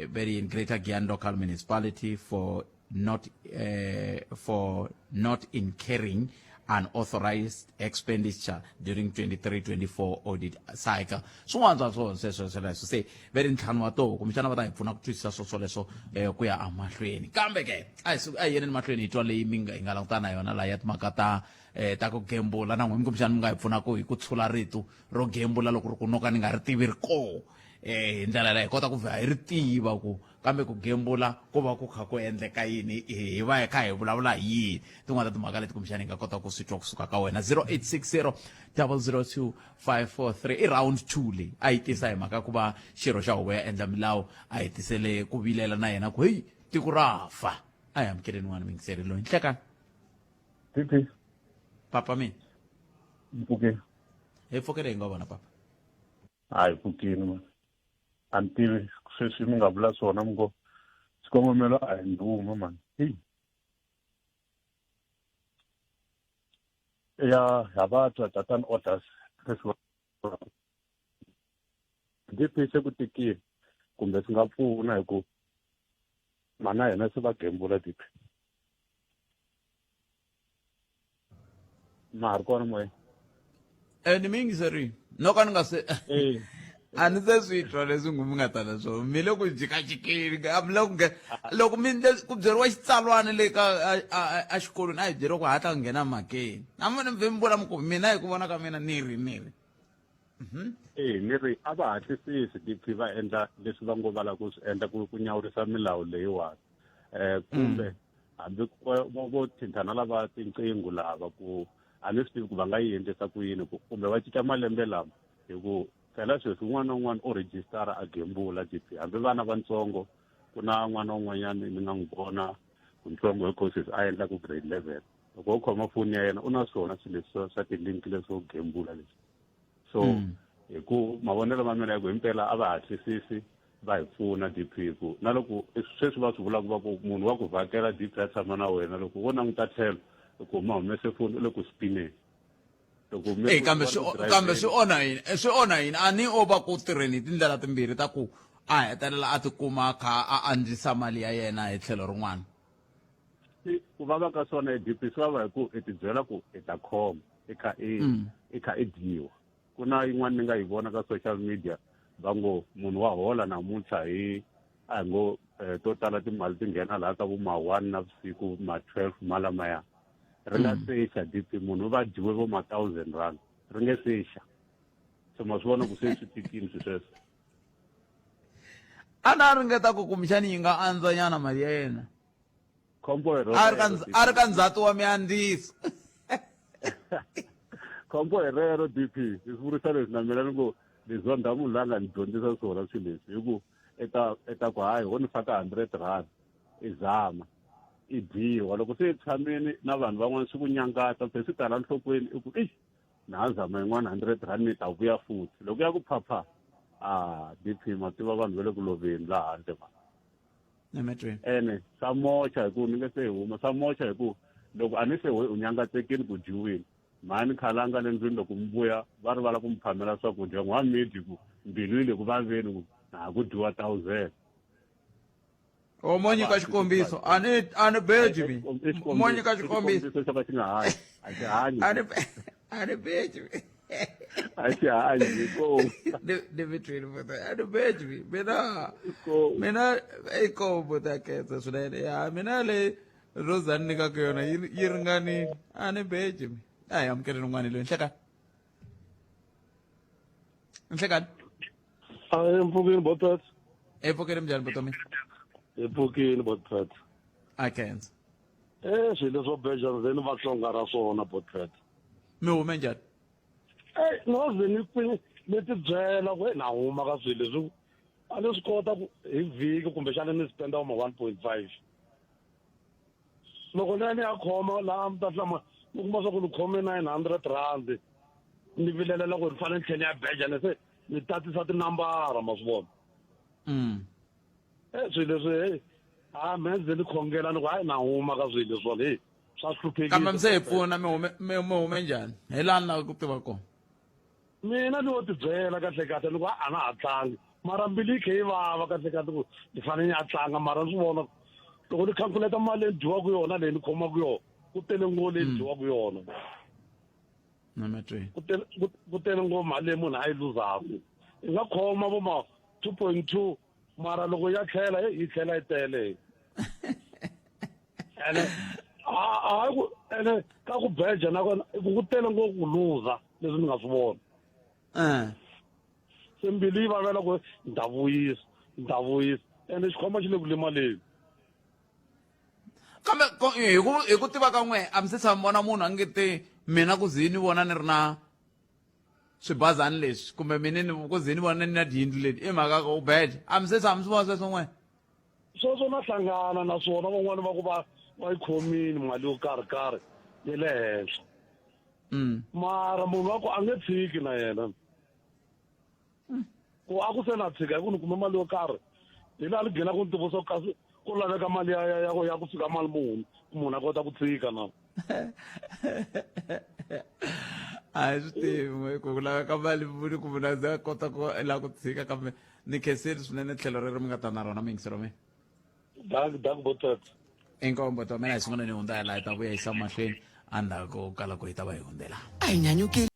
[SPEAKER 2] very in Greater Giyani Local Municipality for not for not incurring unauthorized expenditure during 23-24 audit cycle swin'wana swa swona sweswo sweleswo se ve ri ntlhanu wa toho kumbexana va ta hi pfuna ku twisisa swo swoleswo um ku ya emahlweni kambe ke a hi a hi yeneni mahlweni hi twa leyi mi nga hi nga langutana na yona laha ya timhaka ta um ta ku gembula na n'wina kumbexana mi nga hi pfunaka hi ku tshula rito ro gembula loko ri ku no ka ni nga ri tivi ri koho um hi ndlela leyi hi kota ku vha hi ri tiva ku kambe ku gembula ku va ku kha ku endleka yini hi va hi kha hi vulavula hi yini tin'wana ta timhaka leti kumbexana hi nga kota ku swi twa kusuka ka wena 0860 002 543 i round 2 leyi a yi tisa hi mhaka ku va xirho xa huvo ya endla milawu a hi tisele ku vilela na yena ku heyi tiko ra fa a hi amukeleni n'wana mingiseri loyi nhlekani
[SPEAKER 8] Pipi.
[SPEAKER 2] Papa mina.
[SPEAKER 8] Mpfukeni.
[SPEAKER 2] Hi pfukele hi nga vona papa.
[SPEAKER 8] Hayi pfukeni man. A ni tivi sweswi mi nga vula swona mi ngo xikongomelo a hi ndhuma man. Hey. Ya ha va twa tatani orders leswi DP se ku tikile kumbe swi nga pfuna hi ku mana hina se va gembula DP. Ma ha ri kona moya?
[SPEAKER 2] Eh ni mi yingiserile no ka ni nga se
[SPEAKER 8] Eh.
[SPEAKER 2] a ni se swi twa leswi n'wi mi nga ta na swona mi le ku jikajikeni a mi le ku nge loko mi ndle ku byeriwa xitsalwana le ka a xikolweni a hi byeriwa ku hatla ku nghena mhakeni a mi ni mi vula mi ku mina hi ku vona ka mina ni ri ni ri
[SPEAKER 8] Eh ni ri a va hatlisisi DP va endla leswi va ngo va lava ku swi endla ku ku nyawurisa milawu leyiwani eh kumbe hambi vo vo thintha na lava tinqingho lava ku a ni swi tivi ku va nga yi endlisa ku yini ku kumbe va cinca malembe lama hi ku phela sweswi un'wana na un'wana u rejistara a gembula DP hambi vana vantsongo ku na n'wana un'wanyana ni nga n'wi vona ntsongo hi courses a endla ku grade 11 loko u khoma foni ya yena u na swona swilo leswi swa ti-link leswo gembula leswi so hi ku mavonelo ma mina ya ku himpela a va hatlisisi va hi pfuna DP ku na loko sweswi va swi vulaka va ku munhu wa ku vhakela DP a tshama na wena loko wo languta tlhelo loko ma humese foni u le ku spineni loko
[SPEAKER 2] e kambe swi kambe swi onha yini eh, swi onha yini a ni o va ku tirheni hi tindlela timbirhi ta ku a hetelela a tikuma a kha a andzisa mali ya yena hi tlhelo rin'wana
[SPEAKER 8] ku vava ka swona e DP swi vava hi ku i tibyela ku i ta khoma i kha i mm. i kha i dyiwa ku na yin'wana ni nga yi vona ka social media va ngo munhu wa hola namuntlha hi a hi ngo eh, to tala timali ti nghena laha ka vo ma one na vusiku ma 12 malamaya ri nga mm. sexa DP munhu va dyiwe vo ma 1000 rand ri nge sexa Se ma swi vona ku se swi tikini swi sweswo.
[SPEAKER 2] A na ringeta ku kumbexani yi nga andzanyana mali ya yena.
[SPEAKER 8] Khombo hi
[SPEAKER 2] A ri ka a ri ka ndzhati wa miandziso.
[SPEAKER 8] Khombo hi rero DP, i swi vurisa leswi na mina ni ku ni zondha munhu loyi a nga ni dyondzisa swona swilo leswi hi ku i ta i ta ku hayi ho ni faka hundred rand i zama i dyiwa loko se i tshamile na vanhu van'wana swi ku nyangatsa se swi tala nhlokweni i ku ixi na ha zama yin'wana hundred rand ni ta vuya futhi loko ya ku phapha a dp ma tiva vanhu va le ku loveni laha handle ma
[SPEAKER 2] emetrweni
[SPEAKER 8] ene swa moxa hi ku ni nge se huma swa moxa hi ku loko a ni se u nyangatsekile ku dyiwile mhani khalanga le ndlwini loko mi vuya va rivala ku mi phamela swakudya n'wa mi dyi ku mbilu yi le ku vaveni ku na ha ku dyiwa thousand
[SPEAKER 2] o mo nyika xikombiso a ni a ni beji mi mo nyika xikombiso
[SPEAKER 8] xo ka xi nga hanyi a xi hanyi
[SPEAKER 2] a ni a ni beji mi
[SPEAKER 8] a xi hanyi ko
[SPEAKER 2] ni ni mi twile mbuta a ni beji mi mina mina i ko mbuta ketsa swinene ya mina le rosa ni nyikaka yona yi yi ringanile a ni beji mi a hi amukeleni un'wana loyi nhlekani nhlekani
[SPEAKER 9] A hi mpfukini botpet.
[SPEAKER 2] Epfukeni njhani botomi?
[SPEAKER 9] Hi pfukini botpet.
[SPEAKER 2] A khensa.
[SPEAKER 9] Eh swilo swo beja ze ni vatsonga ra swona botpet.
[SPEAKER 2] Mi hume njhani?
[SPEAKER 9] Eh no ze ni pfi ni ti byela ku na huma ka swilo leswi a ni swi kota ku hi vhiki kumbexana ni spenda ma 1.5 loko ni ya ni ya khoma laha mi ta hlama ni kuma swa ku ni khome 900 rand ni vilelela ku ni fanele ni tlhela ni ya beja ni se ni tatisa tinambara ma swi vona
[SPEAKER 2] mm.
[SPEAKER 9] e swilo leswi hey a me ze ni khongela ni ku hayi na huma ka swilo leswiwani hey swa hluphekisa
[SPEAKER 2] kambe mi se hi pfuna mi hume mi mi hume njhani hi laha ni lava ku tiva kona
[SPEAKER 9] mina ni wo tibyela kahle kahle ni ku a na ha tlangi mara mbilu yi khe yi vava kahle kahle ku ni fanele ni ya tlanga mara ni swi vona loko ni calculate mali leyi ni dyiwaka yona leyi ni khomaka yona ku tele ngopfu leyi ni mm. dyiwaka yona
[SPEAKER 2] namatweni
[SPEAKER 9] ku tele ku tele ngopfu mali leyi munhu a yi luzaku i nga khoma vo ma 2.2 mara loko ya tlhela yi tlhela yi tele ene hayi ku ene ka ku beja nakona ku tele ngopfu ku luza leswi ni nga swi vona
[SPEAKER 2] eh.
[SPEAKER 9] se mbilu yi vavela ku ni ta vuyisa ni ta vuyisa ene xikhwama xi le ku limaleni
[SPEAKER 2] kambe hi ku hi ku tiva ka n'we a mi se tshama vona munhu a nge te mina ku ze ni vona ni ri na swibazani leswi kumbe mina ni ku ze ni vona ni na tiyindlu leti i mhaka ku u beja a mi se tshama mi swi vona sweswo n'we
[SPEAKER 9] sweswo na hlangana na swona van'wana va ku va va yi khomile mali yo karhi karhi ya le henhla
[SPEAKER 2] mm.
[SPEAKER 9] mara munhu wa ku a nge tshiki na yena ku a ku se na tshika hi ku ni kume mali yo karhi hi laha ni gina ku ni tivisa ku kasi ku laveka mali ya ya ya ku ya ku fika mali muni ku munhu a kota ku tshika na
[SPEAKER 2] a hi swi tivi n'we ku ku laveka mali muni ku munhu a ze a kota ku lava ku tshika kambe ni khensile swinene tlhelo rero mi nga ta na rona miyingiselo mina
[SPEAKER 9] dak dak botet
[SPEAKER 2] inkombo ta mina hi sungula ni hundza hi laha hi ta vuya yisa mahlweni endzhaku ka loko hi ta va hi hundzela
[SPEAKER 4] a hi nyanyukeli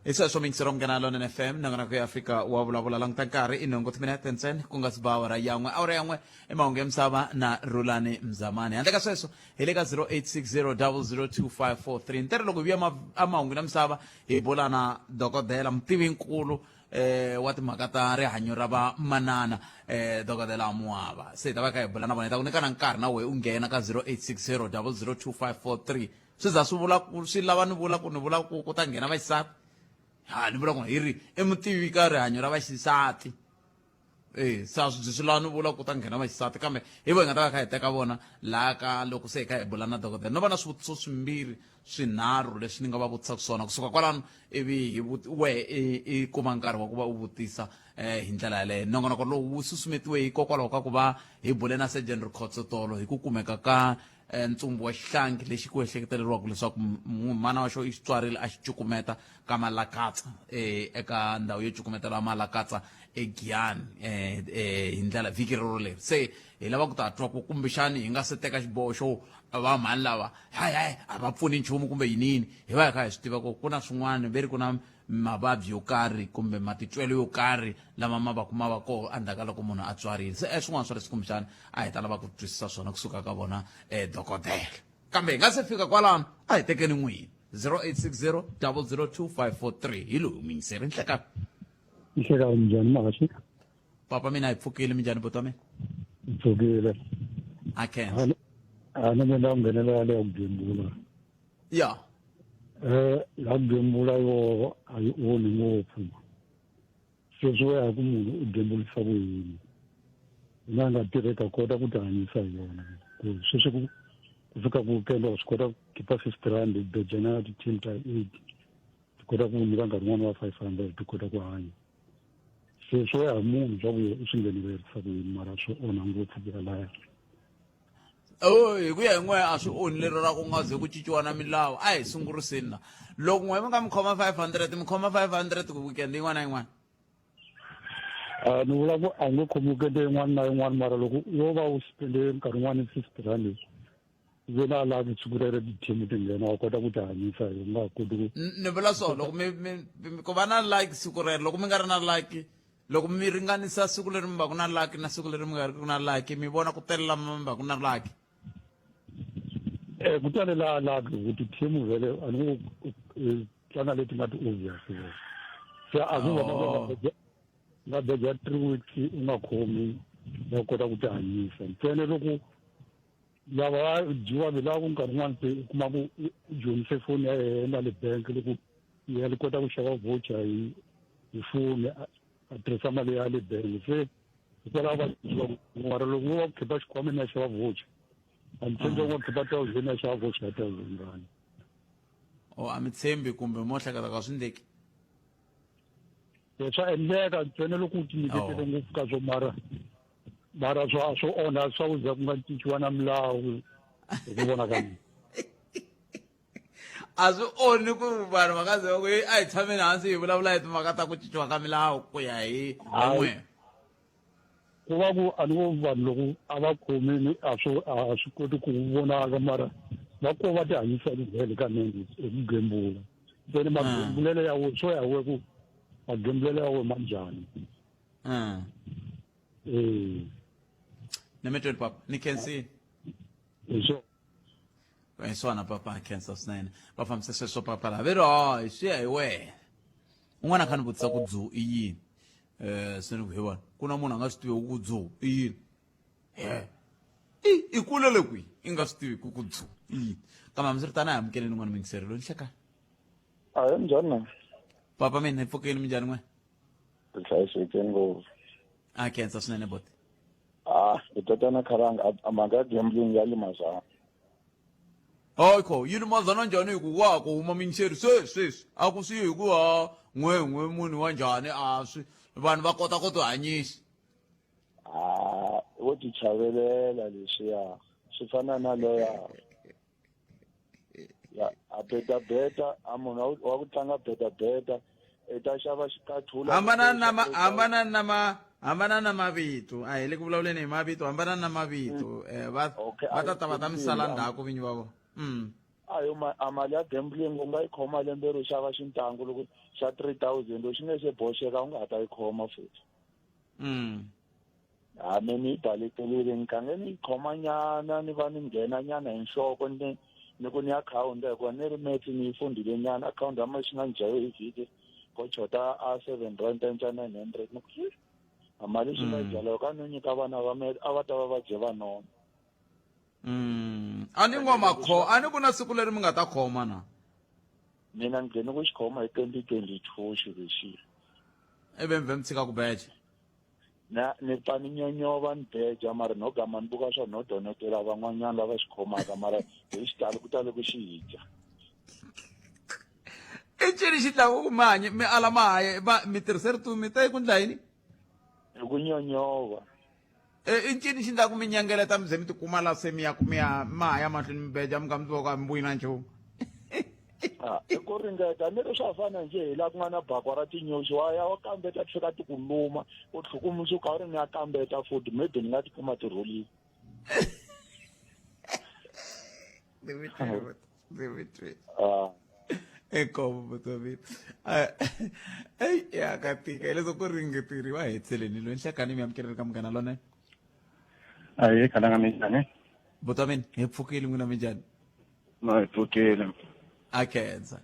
[SPEAKER 2] hi sweswo miyingiselo munghana lonene fm nongonoko ya afrika wa vulavula languta nkarhi i nhungu timinete ntsena ku nga si ba awara yan'we awara yan'we i mahungu ya misava na rhulani mzamani handle ka sweswo hi le ka 0860002543 ntirho loko hi vuya emahungwini ya misava hi bula na dokodela mutivinkulu eh wa timhaka ta rihanyo ra va manana eh dokodela Muava se hi ta va kha hi bula na vona hi ta ku nyika na nkarhi na wehe u nghena ka 0860002543 swi za swi vula ku swi lava ni vula ku ni vula ku ku ta nghena vaxisati ha ni vula ku hi ri i mutivi ka rihanyo ra vaxisati e se a swi swi lava ni vula ku ta nghena vaxisati kambe hi vo hi nga ta va kha hi teka vona laha ka loko se hi kha hi bula na dokodela no va na swivutiso swimbirhi swinharhu leswi ni nga va vutisaka swona kusuka kwalano ivi hi wehe i kuma nkarhi wa ku va u vutisa um hi ndlela yaleyo nongonoko lowu wu susumetiwe hikokwalaho ka ku va hi bule na surgeon rikhotso tolo hi ku kumeka ka eh, ntsumbu wa xihlangi lexi ku ehleketeleriwaka leswaku mana wa xo i xi tswarile a xi cukumeta ka malakatsa eh, eka ndhawu yo cukumetela malakatsa egiyani eh, eh, hi ndlela vhiki rero leri se hi lava ku ta twa ku kumbexani hi nga se teka xiboho xo va mhani lava hayi hayi a va pfuni nchumu kumbe yiniyini hi va hi kha hi swi tiva ku ku na swin'wana ve ri ku na mavabyi yo karhi kumbe matitwelo yo karhi lama ma va ma va koho endzhaku ka loko munhu a tswarile se e swin'wana swa leswi kumbexana a hi ta lava ku twisisa swona kusuka ka vona um dokodela kambe hi nga se fika kwalano a hi tekeni n'wini 0860 002 543 hi lowu muyingiseri nhlekani.
[SPEAKER 10] Nhlekani, minjhani Mahaxi?
[SPEAKER 2] Papa mina hi pfukile, minjhani buti wa mina?
[SPEAKER 10] Hi pfukile.
[SPEAKER 2] A khensa.
[SPEAKER 10] A ni mina nghenelela leya ku gembula.
[SPEAKER 2] Ya.
[SPEAKER 10] La ku gembula yo a yi onhi ngopfu. Sweswi wo ya ku munhu u gembulisa ku yini. Hina nga tirheka kota ku tihanyisa hi yona. Ku sweswi ku ku fika ku weekend wa swi kota ku khipa 50 rand u beja na ti-team ta 8 ti kota ku nyika nkarhi wun'wana wa 500 ti kota ku hanya. Se swo ya hi munhu swa ku u swi nghenelerisa ku yini mara swi onha ngopfu ku ya laya.
[SPEAKER 2] Oh, hi ku ya hi n'we a swi onhi lero ra ku nga ze ku cinciwa na milawu a hi sunguriseni la loko n'we mi nga mi khoma 500 mi khoma 500 ku weekend yin'wana na yin'wana.
[SPEAKER 10] Ni vula ku a nge khomi weekend yin'wana na yin'wana mara loko wo va u spende nkarhi wun'wana 50 rand ve na laha siku rero ti-team ti nghena wa kota ku ti hanyisa hi u nga koti ku
[SPEAKER 2] Ni vula so loko mi mi ku va na like siku rero loko mi nga ri na like loko mi ringanisa siku leri mi va ku na lucky na siku leri mi nga ri ku na lucky mi vona ku tele lama mi va ku na lucky.
[SPEAKER 10] Ku tale la lucky ku ti-team vhele a ni ngo tlanga leti nga ti-obvious se a ku vona nga beja 3 weeks u nga khomi wa kota ku tihanyisa ntsena loko lava va dyiwaka lava ku nkarhi wun'wana se u kuma ku u dyondzise foni ya yena le bank loko ya li kota ku xava voucher hi hi foni a tirhisa mali ya le bank se hikwalaho va dyiwa mara loko wo va ku khipa xikhwameni ya xava voucher a ni tshembi ku khipa thousand ya xava voucher ya thousand rand.
[SPEAKER 2] O a mi tshembi kumbe mo hleketa ka swi ndleki?
[SPEAKER 10] Swa endleka ntsena loko u tinyiketele ngopfu ka swo mara mara swa swo onha swa ku za ku nga cinciwa na milawu hi ku vona ka mina.
[SPEAKER 2] A swi onhi ku vanhu va nga ze va ku a hi tshameni hansi hi vulavula hi timhaka ta ku cinciwa ka milawu ku ya hi n'we.
[SPEAKER 10] Ku va ku a ni vo vanhu loko a va khomini a swi a swi koti ku vonaka mara va ko va tihanyisa vhele kanene hi ku gembula ntsena magembulelo ya we swo ya we ku magembulelo ya we ma njhani. Eh.
[SPEAKER 2] Ni mi tweli papa ni khensile.
[SPEAKER 10] Hi swona.
[SPEAKER 2] Hi swona papa khensa swinene va fambise sweswo papa la ve ri hayi swi ya hi wena un'wana a kha ni vutisa ku dzu i yini um se ni ku hi vona ku na munhu a nga swi tivi ku dzu i yini he i i kulele kwihi i nga swi tivi ku ku dzu i yini kambe hambiswiritano a hi amukeleni n'wana mingiseri loyi nhlekani.
[SPEAKER 11] Ahee, minjhani na?
[SPEAKER 2] Papa mina hi pfukeni, minjhani n'we?
[SPEAKER 11] Ti hlayisekile ngopfu.
[SPEAKER 2] A khensa swinene boti.
[SPEAKER 11] Ah, hi tatana Kharanga a mhaka ya gambling ya limazana.
[SPEAKER 2] Hayi kho yi limazana njhani hi ku wa ku huma minxeri se sweswi a ku swi hi ku ha n'we n'we munhu wa njhani a swi vanhu va kota ku tihanyisa.
[SPEAKER 11] Ah, wo ti chavelela leswiya swi fana na loya ya a beta beta a munhu wa ku tlanga beta beta i ta xava xikathula
[SPEAKER 2] hambana na ma hambana na ma hambana na mavito a hi le ku vulavuleni hi mavito hambana na mavito eh va va ta ta va ta mi sala ndzhaku vinyi va vona
[SPEAKER 11] a yo ma a mali ya gambling u nga yi khoma lembe ro xava xintangu loko xa 3000 loko xi nge se boxeka u nga ha ta yi khoma futhi. Ha me ni yi balekelile ni khange ni yi khoma nyana ni va ni nghena nyana hi nhloko ni ni ku ni akhawunti hikuva ni ri metse ni yi fundhile nyana akhawunti ya mali xi nga ni dya yo hi vhiki ko chota a 7 rand ta 900 ni ku a mali xi nga dya loko a no nyika vana va me a va ta va va dye va nona.
[SPEAKER 2] A ni ngo makho a ni ku na siku leri mi nga ta khoma na.
[SPEAKER 11] Mina ni nghene ku xikhoma hi 2022 xilo lexiya.
[SPEAKER 2] Ivi mi vhe mi tshika ku beja.
[SPEAKER 11] Na ni pfa ni nyonyova ni beja mara no gama ni buka swa no donetela van'wanyana lava xi khomaka mara hi xitalo ku tale ku xi dya.
[SPEAKER 2] I ncini xi dlaku ku mi hanye mi ala ma haye va mi tirhise rito mi ta yi ku ndla yini?
[SPEAKER 11] I ku nyonyova.
[SPEAKER 2] I ncini xi ndlaku mi nyangeleta mi ze mi tikuma la se mi ya ku mi ya ma ha ya mahlweni mi beja mi nga mi tiva ku a mi vuyi na nchumu?
[SPEAKER 11] Ah, i ku ringeta ni ri swa fana njhe hi laha ku nga na bakwa ra tinyoxi wa ya wa kambeta ti fika ti ku luma u tlhukumusuka u ri ni ya kambeta futhi maybe ni nga ti kuma ti rhulile. Ah.
[SPEAKER 2] Inkomu vutomi eyi ya ka tika hileswaku ku ringeteriwa hetseleni loyi nhlekani mi amukeleni ka Munghana Lonene.
[SPEAKER 12] Ahee khalanga, minjhani?
[SPEAKER 2] Vutomi hi pfukile, n'wina minjhani?
[SPEAKER 12] No, hi pfukile.
[SPEAKER 2] A khensa.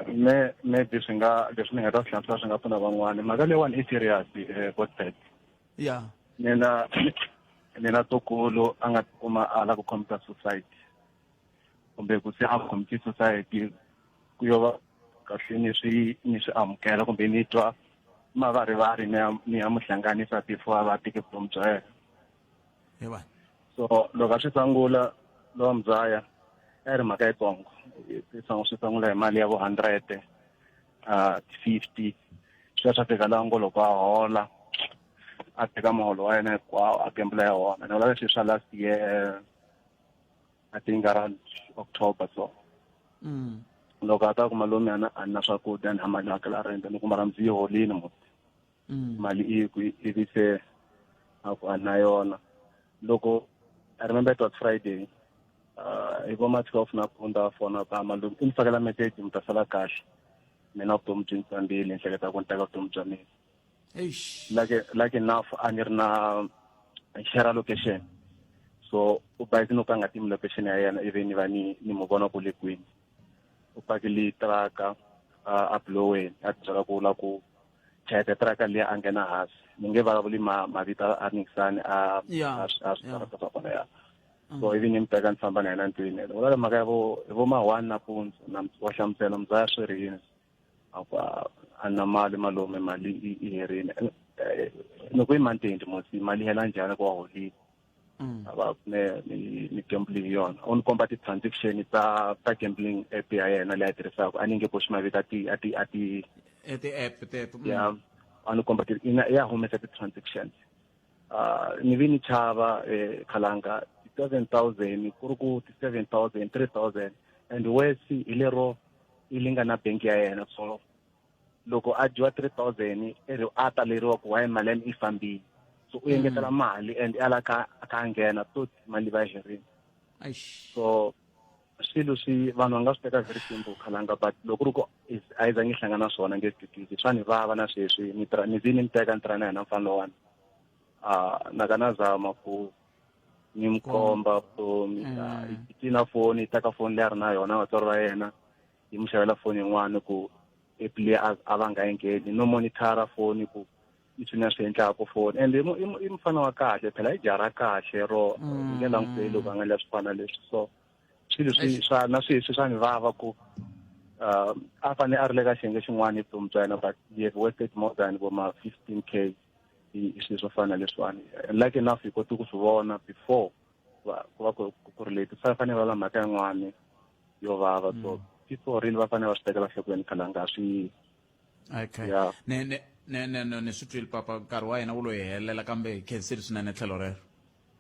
[SPEAKER 12] Me maybe swi nga leswi ni nga ta swi hlamusela swi nga pfuna van'wani. Mhaka leyiwani i serious Godfred.
[SPEAKER 2] Ya.
[SPEAKER 12] Mina ni na ntukulu a nga tikuma a lava ku commit suicide kumbe ku se a commit suicide ku yo va kahle ni swi ni swi amukela kumbe ni twa mavarivari ni ya ni ya mu hlanganisa before a va teke vutomi bya yena.
[SPEAKER 2] Hi va.
[SPEAKER 12] So loko a swi sungula lowa muzaya a ri mhaka yitsongo swi sungula hi mali ya vo 100 50 swi ya swa fika laha ngo loko a hola a teka muholo wa yena hinkwawo a gembula ya wona ni vula leswi swa last year I think around October so. Loko a ta ku malume a na a na swakudya ni mali yo hakela rent ni ku mara ndzi yi holini muti. Mali i ku ivi se a ku a na yona. Loko I remember it was Friday hi vo ma 12 nampundzu a fona ku a malume i ni fakela message mi ta sala kahle mina vutomi byi ni tsambile ni hleketa ku ni teka vutomi bya mina.
[SPEAKER 2] Eish.
[SPEAKER 12] Like enough a ni ri na share location so u bayizi no ka nga timi location ya yena ivi ni va ni ni mu vona ku le kwini u pakile truck a bloweni a byela ku la ku chayeta truck liya a nghena hansi ni nge vulavuli mavito a Nixani a a switarata swa kona ya so ivi ni mi teka ni famba na yena ndlwini loko la mhaka ya vo hi vo ma 1 nampundzu na wa hlamusela muzaya swi ri yini a ku a na mali malume mali i herile loko i mantindi musi mali hela njhani ku wa holile a va ne ni ni gambling yona u ni komba ti-transaction ta ta gambling app ya yena leyi a yi tirhisaka a ni nge boxi mavito a ti a ti a ti
[SPEAKER 2] ti-app teto.
[SPEAKER 12] Ya a ni komba ti ina ya humesa ti-transactions ni vi ni chava khalanga ti-7,000 ku ri ku ti-7,000 3,000 and worse hi lero yi lingana bank ya yena so loko a dyiwa 3,000 i ri a taleriwa ku why mali ya mina yi fambile so u engetela mali and a la ka a nghena tot mali va yi herile. So swilo swi vanhu va nga swi teka very simple khalanga but loko ri ku a yi zangi hlangana na swona nge swi twisisi swa ni vava na sweswi ni tra ni zi ni mi teka ni tirha na yena mfana lowani na ka na zama ku ni mi komba vutomi yi na foni yi teka foni leyi a ri na yona vatswari va yena yi mu xavela foni yin'wana ku app leyi a va nga yi ngheni no monitor foni ku i swi na swi endlaka foni and i mufana wa kahle phela i jara kahle ro nge languteli loko a nga endla swifana leswi so swilo swi swa na sweswi swa ni vava ku a fane a ri le ka xiyenge xin'wana hi vutomi bya yena but he have wasted more than vo ma 15K hi swilo swo fana na leswiwani like enough hi kote ku swi vona before ku va ku ri late swa fanele va la mhaka yin'wani yo vava so people really va fanele va swi tekela nhlokweni khalanga swi
[SPEAKER 2] Okay. Ne ne ne ne ne ni swi twile papa nkarhi wa hina wu lo hi helela kambe hi khensile swinene tlhelo rero.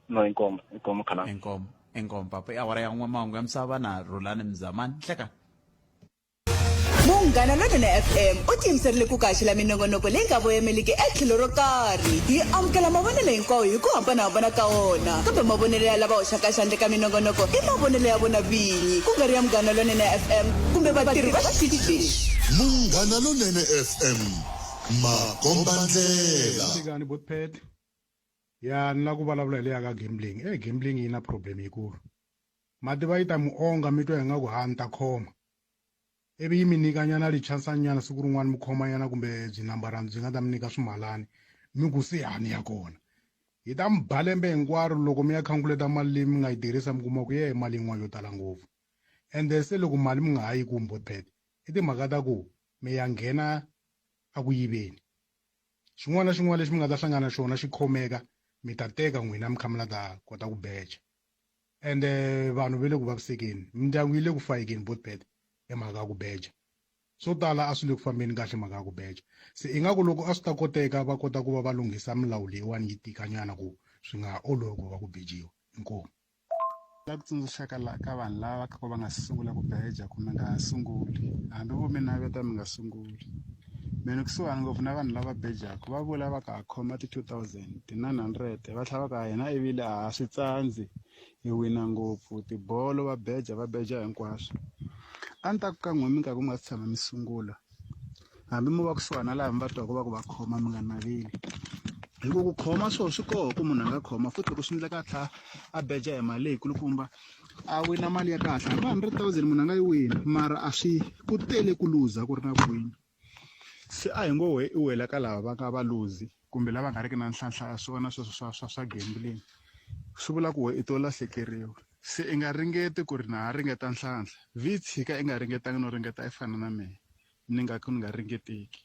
[SPEAKER 12] No inkomo inkomo khalanga.
[SPEAKER 2] Inkomo inkomo papa i awara ya n'we mahungu ya misava na Rhulani Mzamani hleka.
[SPEAKER 4] Munghana Lonene FM u tiyimiserile ku kaxela minongonoko leyi nga voyameliki etlhelo ro karhi. Hi amukela mavonelo hinkwawo hi ku hambanahambana ka wona, kambe mavonelo ya lava hoxaka xandla eka minongonoko i mavonelo ya vona vinyi, ku nga ri ya Munghana Lonene FM kumbe vatirhi va xitichi lexi.
[SPEAKER 1] Munghana Lonene FM, makombandlela.
[SPEAKER 13] Nhlikani Botpet. Ya ni la ku vulavula hi leya ka gambling. Eh gambling yi na problem yikulu. Ma tiva yi ta mi onga mi twa ingaku ha ni ta khoma. Ivi yi mi nyika nyana li-chance nyana siku rin'wana mi khoma nyana kumbe byi nambarana byi nga ta mi nyika swimalani mi ku se ha ni ya kona. Yi ta mi ba lembe hinkwaro loko mi ya calculate mali leyi mi nga yi tirhisa mi kuma ku ye mali yin'wana yo tala ngopfu. Ende se loko mali mi nga ha yi kumi Botpet i timhaka ta ku mi ya nghena a ku yiveni. Xin'wana na xin'wana lexi mi nga ta hlangana na xona xi khomeka mi ta teka n'wina mi kha mi la ta kota ku beja. Ende vanhu ve le ku vavisekeni, mindyangu yi le ku fayekeni Botpet hi mhaka ya ku beja. Swo tala a swi le ku fambeni kahle mhaka ya ku beja. Se ingaku loko a swi ta koteka va kota ku va va lunghisa milawu leyiwani yi tika nyana ku swi nga ha olovi ku va ku bejiwa. Inkomu.
[SPEAKER 14] La ku tsundzuxa ka la ka vanhu lava ka ku va nga si sungula ku beja ku mi nga ha sunguli hambi vo mi naveta mi nga sunguli me ni kusuhani ngopfu na vanhu lava bejaku va vula va ka ha khoma ti-2000 ti-900 va tlhela va ka hina ivile a ha swi tsandzi hi wina ngopfu tibolo va beja va beja hinkwaswo a ni ta ku ka n'we mi nga ku mi nga si tshama mi sungula hambi mo va kusuhani na laha mi va twaka va ku va khoma mi nga naveli hi ku ku khoma swona swi koho ku munhu a nga khoma futhi loko swi endleka a tlhela a beja hi mali leyi kulukumba A wina mali ya kahle hambi 100,000 munhu a nga yi wina mara a swi ku tele ku luza ku ri na ku wina se a hi ngo we i wela ka lava va nga valuzi kumbe lava nga riki na nhlanhla ya swona sweswo swa swa swa gambling swi vula ku we i to lahlekeriwa se i nga ringeti ku ri na ha ringeta nhlanhla vi tshika i nga ringetangi no ringeta i fana na mehe ni nga ku ni nga ringeteki.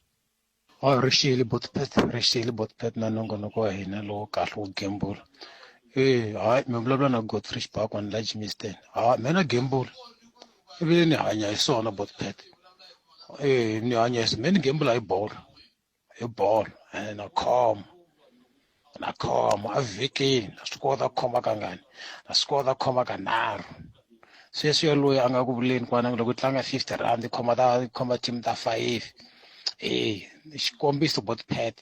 [SPEAKER 15] Oh, ri xile Botpet, ri xile Botpet na nongonoko wa hina lowo kahle wo gembula. Eh, hayi mi vulavula na Godfrey Xibakwana la Germiston. Ha, mina na gembula. Ivi ni hanya hi swona Botpet. Eh, ni hanya hi swona. Mina ni gembula hi bolo. Hi bolo, ene na khoma. Na khoma evhikini na swi kota ku khoma kangani na swi kota ku khoma kanharhu sweswi yaloye a nga ku vuleni kwana loko u tlanga 50 rand i khoma ta i khoma team ta five e xikombiso botpet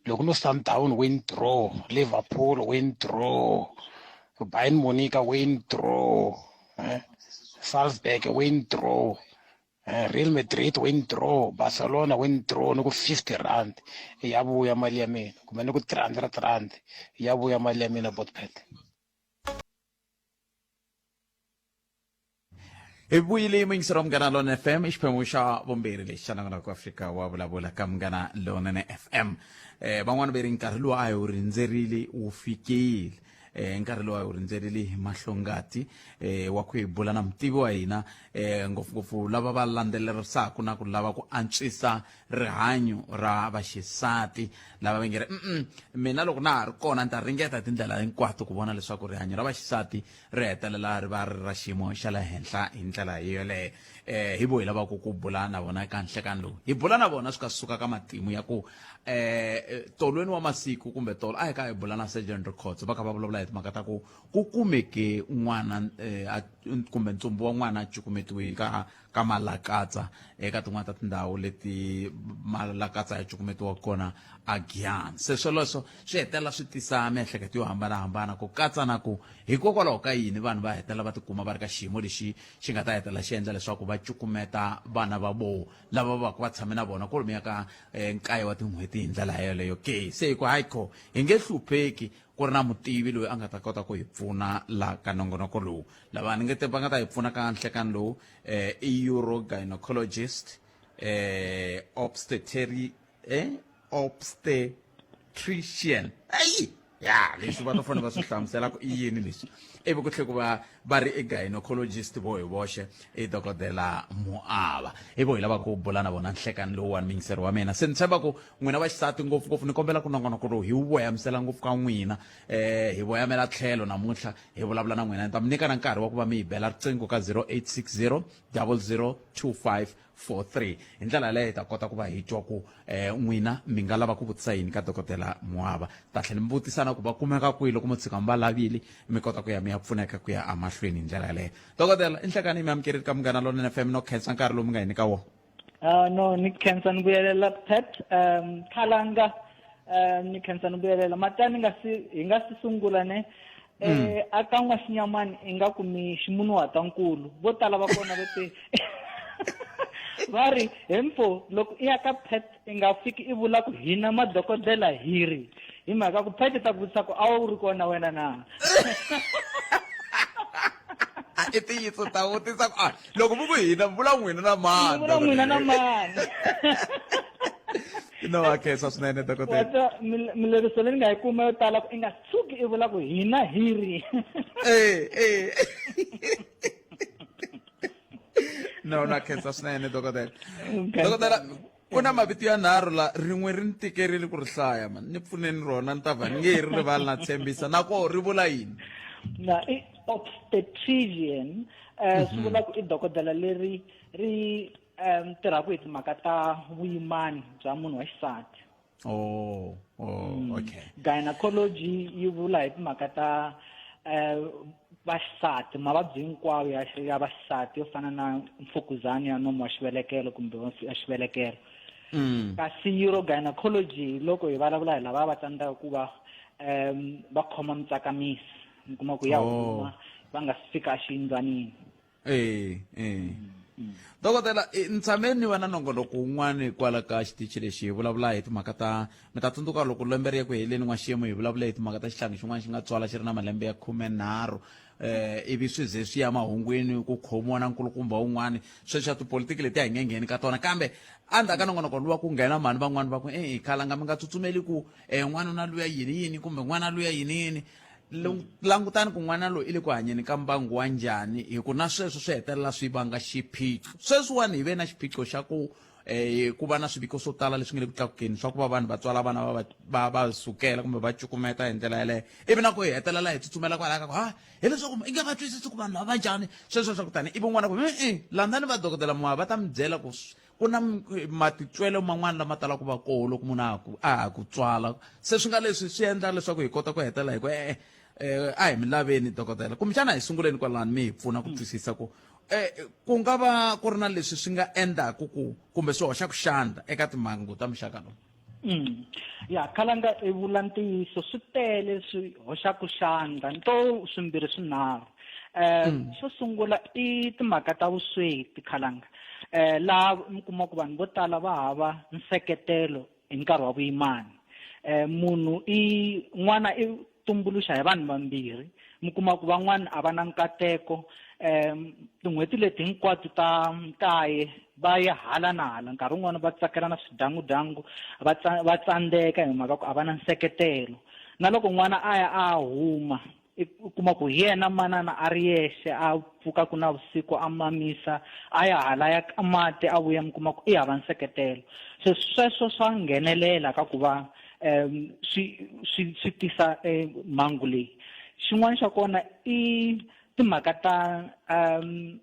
[SPEAKER 15] loko no sundown win draw liverpool win draw bayern monica win draw eh? salzburg win draw Eh, Real Madrid win draw Barcelona win draw ni ku 50 rand ya vuya mali ya mina kumbe ni ku 300 rand ya vuya mali ya mina botpet
[SPEAKER 2] hi vuyile muyingiseri wa munghana lona fm i xiphemu xa vumbirhi lexi xa nongonoko wa afrika wa vulavula ka munghana lonene fm eh van'wana ve ri nkarhi lowu a hi wu rindzerile wu fikile eh nkarhi lowu a hi wu rindzerile hi mahlongati eh wa ku hi bula na mutivi wa hina eh ngopfungopfu lava va landzelerisaka na ku lava ku antswisa rihanyo ra vaxisati lava va nge ri mm mina loko na ha ri kona ni ta ringeta hi tindlela hinkwato ku vona leswaku rihanyo ra vaxisati ri hetelela ri va ri ra xiyimo xa le henhla hi ndlela yoleyo eh hi vo hi lavaka ku bula na vona eka nhlekani lowu hi bula na vona swi ka suka ka matimu ya ku eh tolweni wa masiku kumbe tolo a hi ka hi bula na surgeon records va kha va vulavula hi timhaka ta ku ku kumeke n'wana eh, kumbe ntsumbu wa n'wana a cukumetiwe ka ka malakatsa eka tin'wana ta tindhawu leti malakatsa ya cukumetiwa kona a Giyani se swoleswo swi hetelela swi tisa miehleketo yo hambanahambana ku katsa na ku hikokwalaho ka yini vanhu va hetelela va tikuma va ri ka xiyimo lexi xi nga ta hetelela xi endla leswaku va cukumeta vana va voho lava va va tshame na vona kwalomuya ka eh, nkaye wa tin'hweti hi ndlela yeleyo ke se hi ku hayi kho hi nge hlupheki ku ri na mutivi loyi a nga ta kota ku hi pfuna la ka nongonoko lowu lava ni nge te va nga ta hi pfuna ka nhlekani lowu eh, i urogynecologist eh, obsteteri eh, obstetrician ayi ya leswi va ta fanele va swi hlamusela ku i yini leswi ivi ku tlhe ku va va ri i gynecologist vo hi voxe i dokodela muava i vo hi lava ku bula na vona nhlekani lowuwani muyingiseri wa mina se ni tshemba ku n'wina vaxisati ngopfungopfu ni kombela ku nongonoko lowu hi wu voyamisela ngopfu ka n'wina um hi voyamela tlhelo namuntlha hi vulavula na n'wina ni ta mi nyika na nkarhi wa ku va mi hi bela riqingho ka 0860 00 25 43 hi ndlela yaleyo hi ta kota ku va hi twa ku eh, n'wina mi nga lava ku vutisa yini ka dokodela muava ta tlhela mi vutisa na ku va kumeka kwihi loko mo tshika mi va lavile mi kota ku ya mi ya pfuneka ku ya emahlweni hi ndlela yaleyo dokodela i nhlekani mi amukerile ka munghana lonene fm no khensa nkarhi lowu mi nga hi nyika wona
[SPEAKER 16] No ni khensa ni vuyelela Pat um Khalanga um ni khensa ni vuyelela matani nga si hi nga si sungula ne eh a ka n'wa xinyamani i nga ku mi ximunuhata nkulu vo tala va kona va te va ri he mfo loko i ya ka Pat i nga fiki i vula ku hina madokodela hi ri hi mhaka ku Pat i ta ku vutisa ku a wu ri kona wena na
[SPEAKER 2] i ntiyiso ta vutisa ku a loko mi ku hina mi vula n'wina na mani
[SPEAKER 16] vula n'wina na mani
[SPEAKER 2] no wa khensa swinene dokodela
[SPEAKER 16] wa mileriso leyi ni nga yi kuma yo tala ku i nga tshuki i vula ku hina hi ri
[SPEAKER 2] eh eh no na khensa swinene dokodela dokodela ku na mavito ya nharhu la rin'we ri ni tikerile ku ri hlaya man ni pfuneni rona ni ta va ni nge ri rivali na tshembisa na koho ri vula yini
[SPEAKER 16] na i obstetrician eh swi vula ku i dokodela leri ri um tirhaka hi timhaka ta vuyimani bya munhu wa xisati
[SPEAKER 2] oh oh mm. okay
[SPEAKER 16] gynecology yi vula hi timhaka ta eh vaxisati mavabyi hinkwawo ya ya vaxisati yo fana na mfukuzana ya nomu wa xivelekelo kumbe ya xivelekelo mm. kasi urogynecology loko hi vulavula hi lava va tsandzeka ku va um va khoma mitsakamisi mi kuma ku ya oh. huma va nga si fika exiyindlwanini
[SPEAKER 2] eh eh Dokodela, ni tshame ni va na nongonoko wun'wana kwala ka xitichi lexi, hi vulavula hi timhaka ta, mi ta tsundzuka loko lembe ri ya ku heleni n'waxiyimo, hi vulavula hi timhaka ta xihlangi xin'wana xi nga tswala xi ri na malembe ya 13, ivi swi ze swi ya mahungwini ku khomiwa na nkulukumba wun'wana. Sweswi swa tipolitiki leti a hi nge ngheni ka tona, kambe endzhaku ka nongonoko luwa ku nghena mhani van'wani va ku, e-e, khalanga mi nga tsutsumeli ku n'wanuna luya yini yini kumbe n'wana luya yini yini. Langutani ku n'wana loyi i le ku hanyeni ka mbangu wa njhani, hi ku na sweswo swi hetelela swi vanga xiphiqo. Sweswiwani hi ve na xiphiqo xa ku ku va na swiviko swo tala leswi nga le ku tlakukeni swa ku va vanhu va tswala vana va va va sukela kumbe va cukumeta hi ndlela yeleyo, ivi na ku hi hetelela hi tsutsumela kwalaya ka ku ha hileswaku i nge va twisisi ku vanhu lava va njhani, sweswo swa ku tani, ivi un'wana ku e-e, landzani va dokodela Moya va ta mi byela ku ku na matitwelo man'wana lama talaka ku va koho loko munhu a ha ku tswala. Se swi nga leswi swi endla leswaku hi kota ku hetelela hi ku e-e, a hi mi laveni dokodela, kumbexana hi sunguleni kwalani mi hi pfuna ku twisisa ku ku nga va ku ri na leswi swi nga endlaku ku kumbe swi hoxaku xandla eka timhangu ta muxaka lowu.
[SPEAKER 16] Ya khalanga i vula ntiyiso, swi tele swi hoxaku xandla, nto swimbirhi swinharhu. Xo sungula i timhaka ta vusweti, khalanga, laha mi kuma ku vanhu vo tala va hava nseketelo hi nkarhi wa vuyimani. Munhu i n'wana i tumbuluxa hi vanhu vambirhi, mi kuma ku van'wana a va na nkateko, tin'hweti leti hinkwato ta nkaye va ya hala na hala, nkarhi wun'wani va tsakela na swidyangudyangu, va tsandzeka hi mhaka ku a va na nseketelo. Na loko n'wana a ya a huma, i kuma ku hi yena manana a ri yexe a pfukaku na vusiku a mamisa, a ya hala ya ka mati a vuya, mi kuma ku i hava nseketelo. Se sweswo swa nghenelela ka ku va swi swi swi tisa mhangu leyi. Xin'wana xa kona i timhaka ta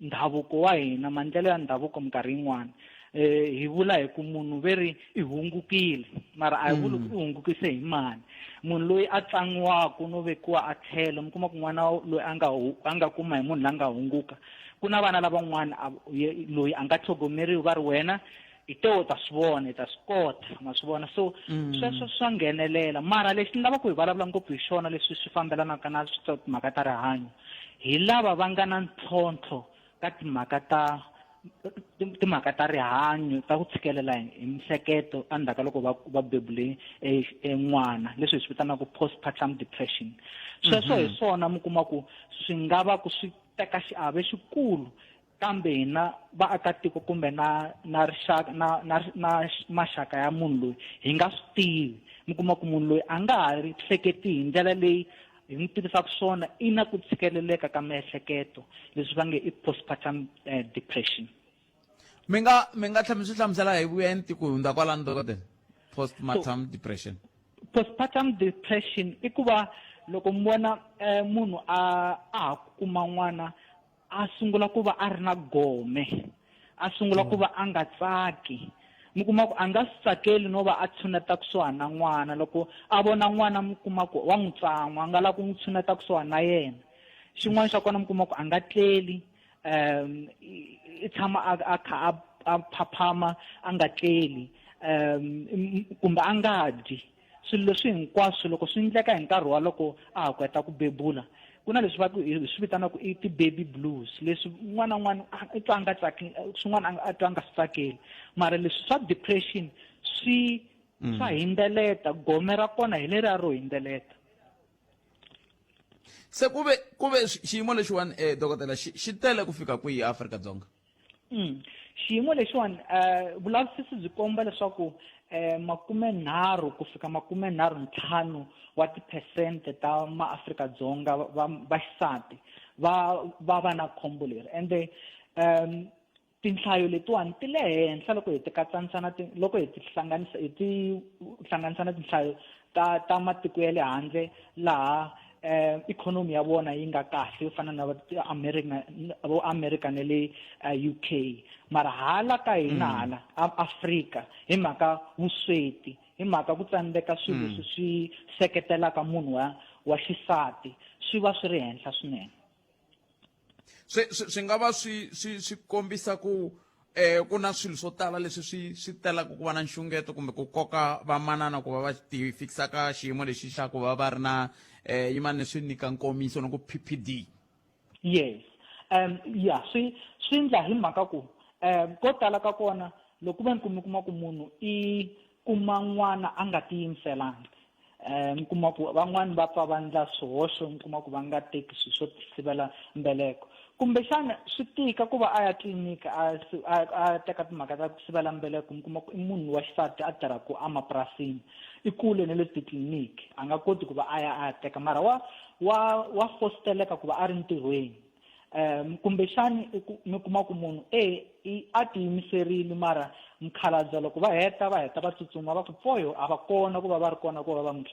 [SPEAKER 16] ndhavuko wa hina, maendlelo ya ndhavuko minkarhi yin'wana. Hi vula hi ku munhu ve ri i hungukile, mara a hi vuli ku i hungukise hi mani. Munhu loyi a tsan'wiwaka no vekiwa a tlhelo, mi kuma ku n'wana loyi a nga a nga kuma hi munhu la nga hunguka, ku na vana lavan'wana loyi a nga tlhogomeriwi, va ri wena i te u ta swi vona, i ta swi kota, ma swi vona. So sweswo swa nghenelela, mara lexi ni lavaka ku hi vulavula ngopfu hi xona, leswi swi fambelanaka na timhaka ta rihanyo, hi lava va nga na ntlhontlho ka timhaka ta timhaka ta rihanyo ta ku tshikelela hi mihleketo endzhaku ka loko va bebule e n'wana, leswi hi swi vitanaka postpartum depression. Sweswo hi swona mi kuma ku swi nga va ku swi teka xiave xikulu, kambe hina vaakatiko kumbe na na rixaka na na na maxaka ya munhu loyi hi nga swi tivi. Mi kuma ku munhu loyi a nga ha ri hleketi hi ndlela leyi hi n'wi tivisaka swona, i na ku tshikeleleka ka miehleketo, leswi va nge i postpartum depression.
[SPEAKER 2] Mi nga mi nga tlhela mi swi hlamusela hi vuenti ku hundza kwalano, dokodela, postpartum depression?
[SPEAKER 16] Postpartum depression i ku va loko mi vona munhu a ha ku kuma n'wana, a sungula ku va a ri na gome, a sungula ku va a nga tsaki. Mi kuma ku a nga swi tsakeli no va a tshuneta kusuhani na n'wana. Loko a vona n'wana mi kuma ku wa n'wi tsan'wa, a nga lavi ku n'wi tshuneta kusuhani na yena. Xin'wana xa kona mi kuma ku a nga tleli, i tshama a kha a phaphama, a nga tleli, kumbe a nga dyi. Swilo leswi hinkwaswo loko swi endleka hi nkarhi wa loko a ha ku heta ku bebula, ku na leswi va ku hi swi vitanaka i ti-baby blues, leswi un'wana na un'wana i twa a nga tsaki, swin'wana a twa a nga swi tsakeli, mara leswi swa depression swi swa hindzeleta. Gome ra kona hi leriya ro hindzeleta.
[SPEAKER 2] Se ku ve ku ve xiyimo lexiwani, dokodela, xi tele ku fika kwihi eAfrika-Dzonga?
[SPEAKER 16] Xiyimo lexiwani, vulavisisi byi komba leswaku 30 ku fika 35 wa tiphesente ta maAfrika-Dzonga va xisati va va va na khombo leri. Ende tinhlayo letiwani ti le henhla loko hi ti katsanisa na ti, loko hi ti hlanganisa, hi ti hlanganisa na tinhlayo ta matiko ya le handle laha ikhonomi ya vona yi nga kahle, yo fana na va America, vo America na le UK. Mara hala ka hina hala Afrika, hi mhaka vusweti, hi mhaka ku tsandzeka swilo leswi swi seketelaka munhu wa xisati, swi va swi ri henhla swinene.
[SPEAKER 2] Swi nga va swi swi swi kombisa ku ku na swilo swo tala leswi swi swi telaka ku va na nxungeto kumbe ku koka vamanana ku va va ti fikisa ka xiyimo lexi xa ku va va ri na yimani swi nyika nkomiso na ku PPD.
[SPEAKER 16] Yes. Ya, swi endla hi mhaka ku Um ko tala ka kona loko ku ve ni mi kuma ku munhu i kuma n'wana a nga tiyimiselanga um mi kuma ku van'wani va pfa va ndla swihoxo mi kuma ku va nga teki swilo swo sivela mbeleko kumbexana swi tika ku va a ya tliliniki a a teka timhaka ta ku sivela mbeleko mi kuma ku i munhu wa xisati a tirhaka emapurasini i kule na le titliliniki a nga koti ku va a ya a ya teka mara wa wa wa fositeleka ku va a ri ntirhweni um kumbexani mi kuma ku munhu e a tiyimiserile mara mukhalabye loko va heta va heta va tsutsuma va ku pfoyo a va kona ku va va ri kona ku va va n'wi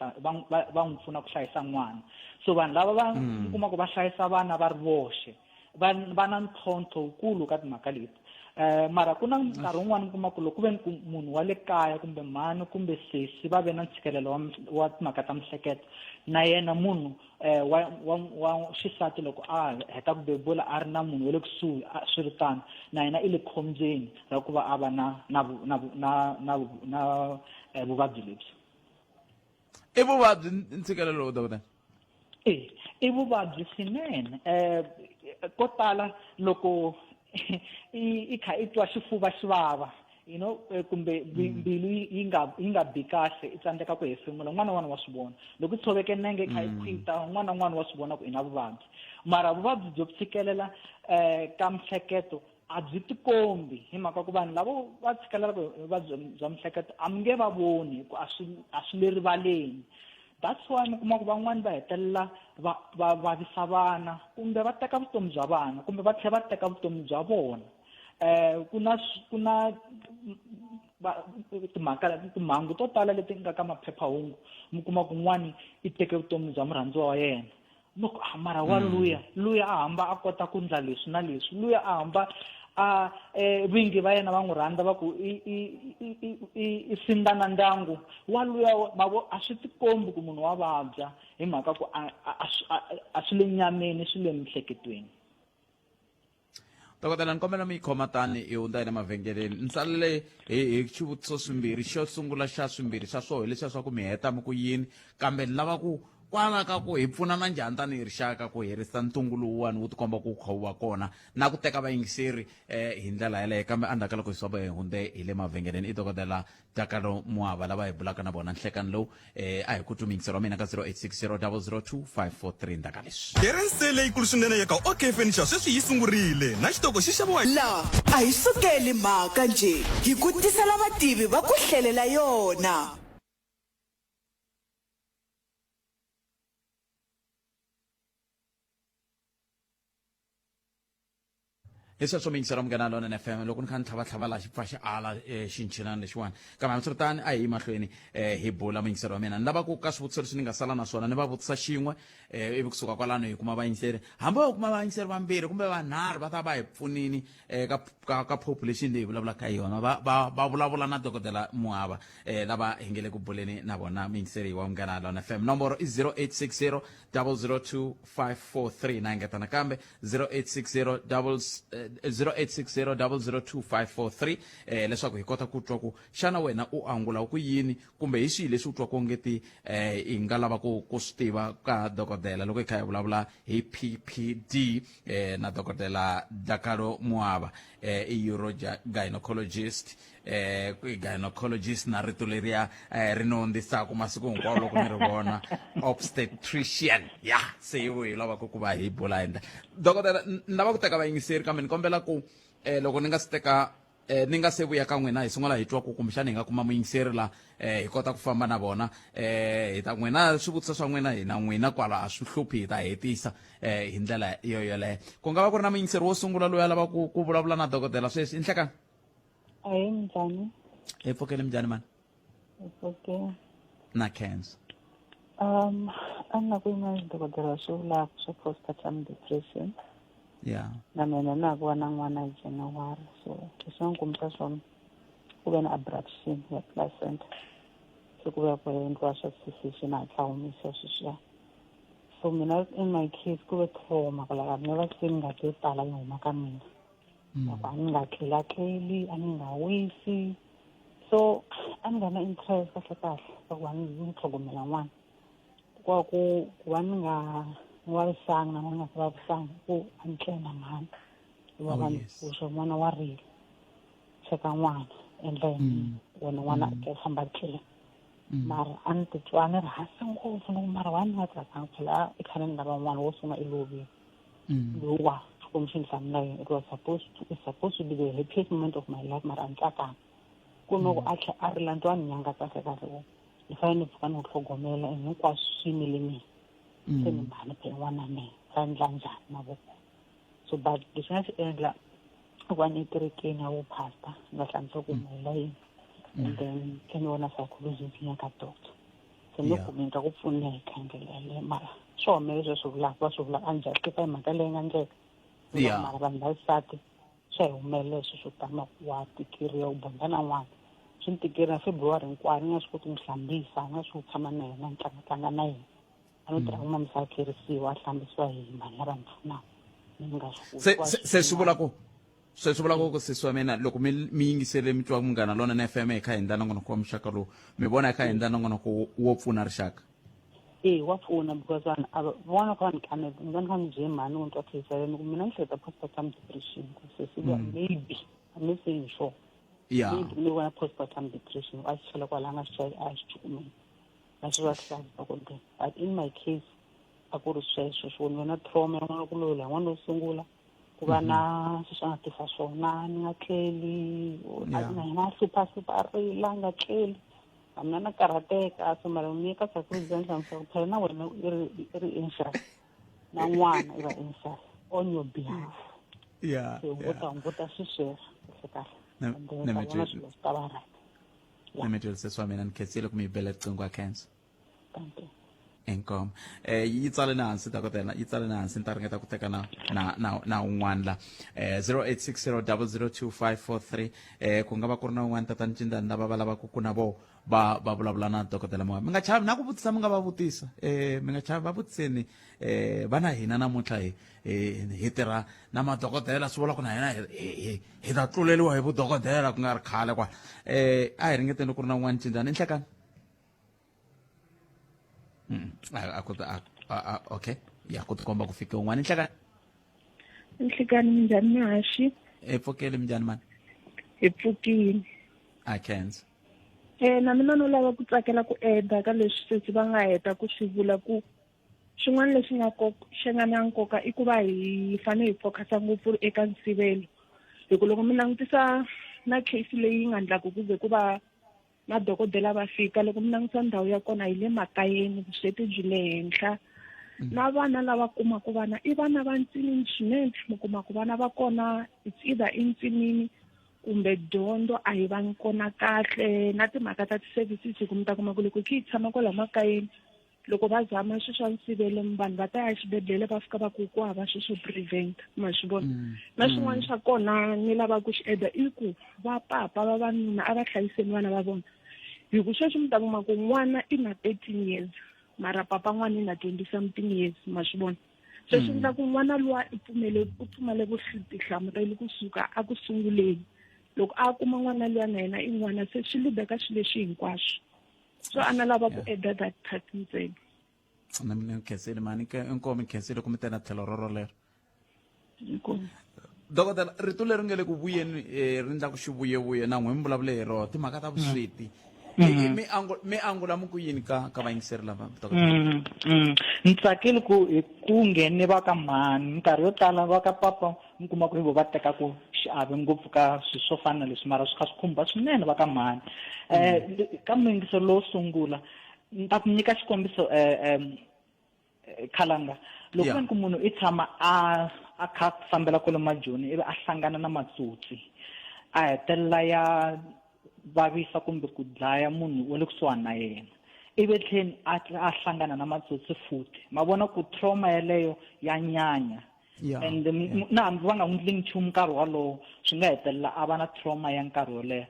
[SPEAKER 16] va n'wi pfuna ku hlayisa n'wana so vanhu lava va mi kuma ku va hlayisa vana va ri voxe va va na ntlhontlho wukulu ka timhaka leti um mara ku na nkarhi wun'wani mi kuma ku loko ku ve ni ku munhu wa le kaya kumbe mhani kumbe sesi va ve na ntshikelelo wa wa timhaka ta mihleketo na yena munhu um wa wa wa xisati loko a heta ku bebula a ri na munhu wa le kusuhi swi ri tano na yena i le khombyeni ra ku va a va na na na na na na eh, vuvabyi lebyi
[SPEAKER 2] i vuvabyi ntshikelelo lowu dokodela
[SPEAKER 16] e i vuvabyi swinene um ko tala loko i i kha i twa xifuva xi vava you know eh, kumbe mm. mbilu yi nga yi nga bi kahle i tsandzeka ku hefemula un'wana na un'wana wa swi vona loko i tshoveke nenge i kha i mm. khwita un'wana na un'wana wa swi vona ku i na vuvabyi mara vuvabyi byo tshikelela um ka mihleketo a byi tikombi hi mhaka ku vanhu lavo va tshikelelaka hi vuvabyi bya mihleketo a mi nge va voni hi ku a swi a swi le rivaleni that's why mi kuma ku van'wani va hetelela va va vavisa vana kumbe va teka vutomi bya vana kumbe va tlhela va teka vutomi bya vona eh ku na ku na timhaka timhangu to tala leti nga ka maphephahungu mi kuma kun'wani i teke vutomi bya murhandziwa wa yena mi ku ah mara wa luya luya a hamba a kota ku ndla leswi na leswi luya a hamba a eh, vingi va yena va n'wi rhandza va ku i i i i i sindana ndyangu wa luya mavo a swi tikombi ku munhu wa vabya hi mhaka ku a a swi le nyameni swi le miehleketweni
[SPEAKER 2] Dokodela ni kombela mi yi khoma tani hi hundza hi le mavhengeleni ni salele hi hi xivutiso swimbirhi xo sungula xa swimbirhi swa swoho leswiya swa ku mi heta mi ku yini kambe ni lava ku kwala ka ku hi pfunana njhani tanihi rixaka ku herisa ntungu lowuwani wu tikomba ku kha wu va kona na ku teka vayingiseri um hi ndlela yeleyo kambe endzhaku ka loko hi swaba hi hundze hi le mavhengeleni i dokodela Dakalo Mwava lava hi bulaka na vona nhlekani lowu eh, a hi ku twi muyingiseri wa mina ka 0860 002 543 ndzhaku ka leswi
[SPEAKER 17] Clearance leyikulu swinene ya ka OK Furniture sweswi yi sungurile na xitoko xi xaviwa hi
[SPEAKER 4] La a hi sukeli mhaka njhe, hi ku tisela vativi va ku hlelela yona.
[SPEAKER 2] Hi sweswo miyingiselo munghana lona FM loko ni kha ni tlhavatlhava laha xi pfa xi ala eh, xinchinani lexiwani kambe hambiswiritano a hi yi mahlweni eh, hi bula muyingiselo wa mina ni lava ku ka swivutiso leswi ni nga sala na swona ni va vutisa xin'we eh, ivi kusuka kwalano hi kuma vayingiseri hambi va kuma vayingiseri vambirhi kumbe vanharhu va ta va hi pfunini eh, ka, ka, ka population leyi hi vulavulaka hi yona va, va, va vulavula na dokodela Muava eh, lava hi nge le ku buleni na vona muyingiseri wa munghana lona FM nomboro i 0860 002 543 na engeta nakambe 0860 0860 002543 eh, leswaku hi kota ku twa ku xana wena u angula ku yini kumbe hi swihi leswi u twaka ongeti eh, i nga lava ku, ku swi tiva ka dokodela loko hi kha hi vulavula hi PPD eh, na dokodela Dakalo Muava eh, i urogynecologist eh gynecologist na rito leriya eh, ri no hundzisaka masiku hinkwawo loko ni ri vona obstetrician ya se hi vuyi lavaka ku va hi bula hi ndlela dokodela ni lava ku teka vayingiseri kambe ni kombela ku eh, loko ni nga si teka eh, ni nga se vuya ka n'wina hi sungula hi twa ku kumbexana hi nga kuma muyingiseri la eh, hi kota ku famba na vona eh, hi ta n'wina swivutiso swa n'wina hi na n'wina kwala a swi hluphi hi ta hetisa eh, hi ndlela yo yoleyo ku nga va ku ri na muyingiseri wo sungula loyi a lava ku ku vulavula na dokodela sweswi i nhlekani
[SPEAKER 18] Ahee, minjhani?
[SPEAKER 2] Hi pfukile minjhani mani?
[SPEAKER 18] Hi pfukile.
[SPEAKER 2] Na khensa.
[SPEAKER 18] Um, a ni la ku yima leswi dokodela swi vulaka swa postpartum depression.
[SPEAKER 2] Yeah.
[SPEAKER 18] Na mina na ha ku va na n'wana hi January so leswi nga ni kombisa swona ku ve na abruption ya placenta se ku vuya ku endliwa swa C-section a hatla humesiwa sweswiya. So mina in my case ku ve trauma ku like I've never seen ngati yo tala yi huma ka mina. Loko a ni nga tlelatleli a ni nga wisi so a ni nga na interest kahle kahle ka ku va ni ni tlhogomela n'wana kwa ku ku va ni nga ni vavisanga na ni nga vavisanga ku a ni tlele na mhani va va ni pfuxa n'wana wa rila. Cheka n'wana endla yini wena n'wana a famba tlela mara a ni titwa ni ri hansi ngopfu ni ku mara wa ni nga tsakanga phela i khale ni lava n'wana wo sungula i lovile lowa Xikwembu xi ni hlamula yena it was supposed to, it's supposed to be the happiest moment of my life mara a ni tsakanga ku loko a tlhe a rila ni twa ni nyangatsa kahle kahle ku ni fanele ni pfuka ni n'wi tlhogomela and hinkwaswo swi yimele mina se ni mhani phela n'wana mina fa endla njhani mavoko so but lexi nga xi endla i ku va ni ekerekeni ya vuphasta ni va hlamusela ku humelela yini and then tlhe ni vona psychologist ni ya ka doctor se ni kumeni ka ku pfuneka hi ndlela yaleyo mara swi humelele leswi swi vulaka va swi vulaka a ni justify mhaka leyi nga ndleka mara vanhu va xisati swa hi humelela swilo swo tama wa tikeriwa u bondza na n'wana swi ni tikerile February hinkwayo ni nga swi koti ku n'wi hlambisa ni nga swi koti ku tshama na yena ni tlangatlanga na yena a no tirha ku mamisa a tlherisiwa a hlambisiwa hi vanhu lava ni pfunaka ni nga swi
[SPEAKER 2] koti se swi vula ku se swi vula ku ku sesi wa mina loko mi mi yingisele mi twa munghana lona FM hi kha hi endla nongonoko wa muxaka lowu mi vona hi kha hi endla nongonoko wo pfuna rixaka
[SPEAKER 18] e wa pfuna because vanhu a van'wana va kha va ni kaneta ni va ni kha ni byele mhani ni twa tlherisela ni ku mina ni hleketa postpartum depression ku sesi luya maybe I'm not saying sure maybe ni vona postpartum depression a xi chela kwala a nga xi a xi cukumeni na swi va hlayisa kumbe but in my case a ku ri sweswo swo ni va na trauma ya n'wana ku lovela hi n'wana wo sungula ku va na sweswi a nga tisa swona ni nga tleli na yena a hlupha hlupha a rila a nga tleli a mina na karhateka so mara ni ka psychology ya ni hlamusela ku phela na wena i ri i ri anxious na n'wana i va anxious on your behalf se hunguta hunguta swi sweswo kahle kahle and then ta vona swilo swi ta va right
[SPEAKER 2] na mi twelise swa mina ni khensile ku mi bela riqingho a khensa inkomo eh yi tsale na hansi dokodela yi tsale na hansi ni ta ringeta ku teka na na na na un'wana la eh 0860002543 eh ku nga va ku ri na un'wana tatani cindani lava va lavaka ku na vo va va vulavula na dokodela moya mi nga chavi na ku vutisa mi nga va vutisa eh mi nga chavi va vutiseni eh va na hina namuntlha hi hi tirha na madokodela swi vula ku na hina hi ta tluleriwa hi vudokodela ku nga ri khale kwala eh a hi ringeteni ku ri na un'wana cindzani i nhlekani a ku a okay ya ku tikomba ku fike un'wana i nhlekani
[SPEAKER 19] nhlekani minjhani mihaxi
[SPEAKER 2] hi pfukile minjhani mani
[SPEAKER 19] hi pfukile
[SPEAKER 2] a khensa
[SPEAKER 19] eh na mina no lava ku tsakela ku eda ka leswi sesi va nga heta ku swi vula ku Xin'wana lexi nga xi nga na nkoka i ku va hi fanele hi focus-a ngopfu eka nsivelo hi ku loko mi langutisa na case leyi nga ndlaku ku ze ku va madokodela va fika loko mi langutisa ndhawu ya kona hi le makayeni vusweti byi le henhla mm. na vana lava kumaka vana i vana va ntsinini swinene mi kuma ku vana va kona it's either entsimini kumbe dyondzo a yi vangi kona kahle na timhaka ta ti-services hi ku mi ta kuma ku loko khe yi tshama kwala makayeni loko va zama swi swa nsivelo vanhu va ta ya exibedhlele va fika va ku ku hava swi swo prevent ma swi vona mm. na swin'wana mm. swa kona ni lava ku swi eda i ku va papa vavanuna a va hlayiseni vana va vona hi ku sweswi mi ta kuma ku n'wana i na 13 years mara papa n'wana i na 20 something years ma swi vona se swi endla ku n'wana luwa i pfumele u pfumale vutihlamuleri kusuka a ku sunguleni loko a kuma n'wana luya na yena i n'wana se swi lida ka swilo leswi hinkwaswo so a na lava ku eda that part ntsena
[SPEAKER 2] na mina ni khensile mani inkomu ni khensile ku mi tena tlhelo roro lero dokodela rito leri nge le ku vuyeni eh, ri ndla ku xi vuyevuye na n'we mi vulavule hi rona timhaka ta vusweti mm. mi mi angula mi ku yini ka ka vayingiseri lava
[SPEAKER 16] mm, mm. ni tsakile ku ku nghene va ka mhani minkarhi yo tala va ka papa mi kuma ku hi vo va tekaku xiave ngopfu ka swilo swo fana na leswi mara swi kha swi khumba swinene va ka mhani um ka muyingiselo lowo sungula ni ta ku nyika xikombiso um khalanga loko yeah. ku munhu i tshama a a kha fambela kwale majoni ivi a hlangana na matsotsi a hetelela ya vavisa kumbe ku dlaya munhu wa le kusuhani na yena ivi tlheni a a hlangana na matsotsi futhi ma vona ku trauma yeleyo ya nyanya yeah. and yeah. na hambi va nga n'wi endli nchumu nkarhi wolowo swi nga hetelela a va na trauma ya nkarhi wo leha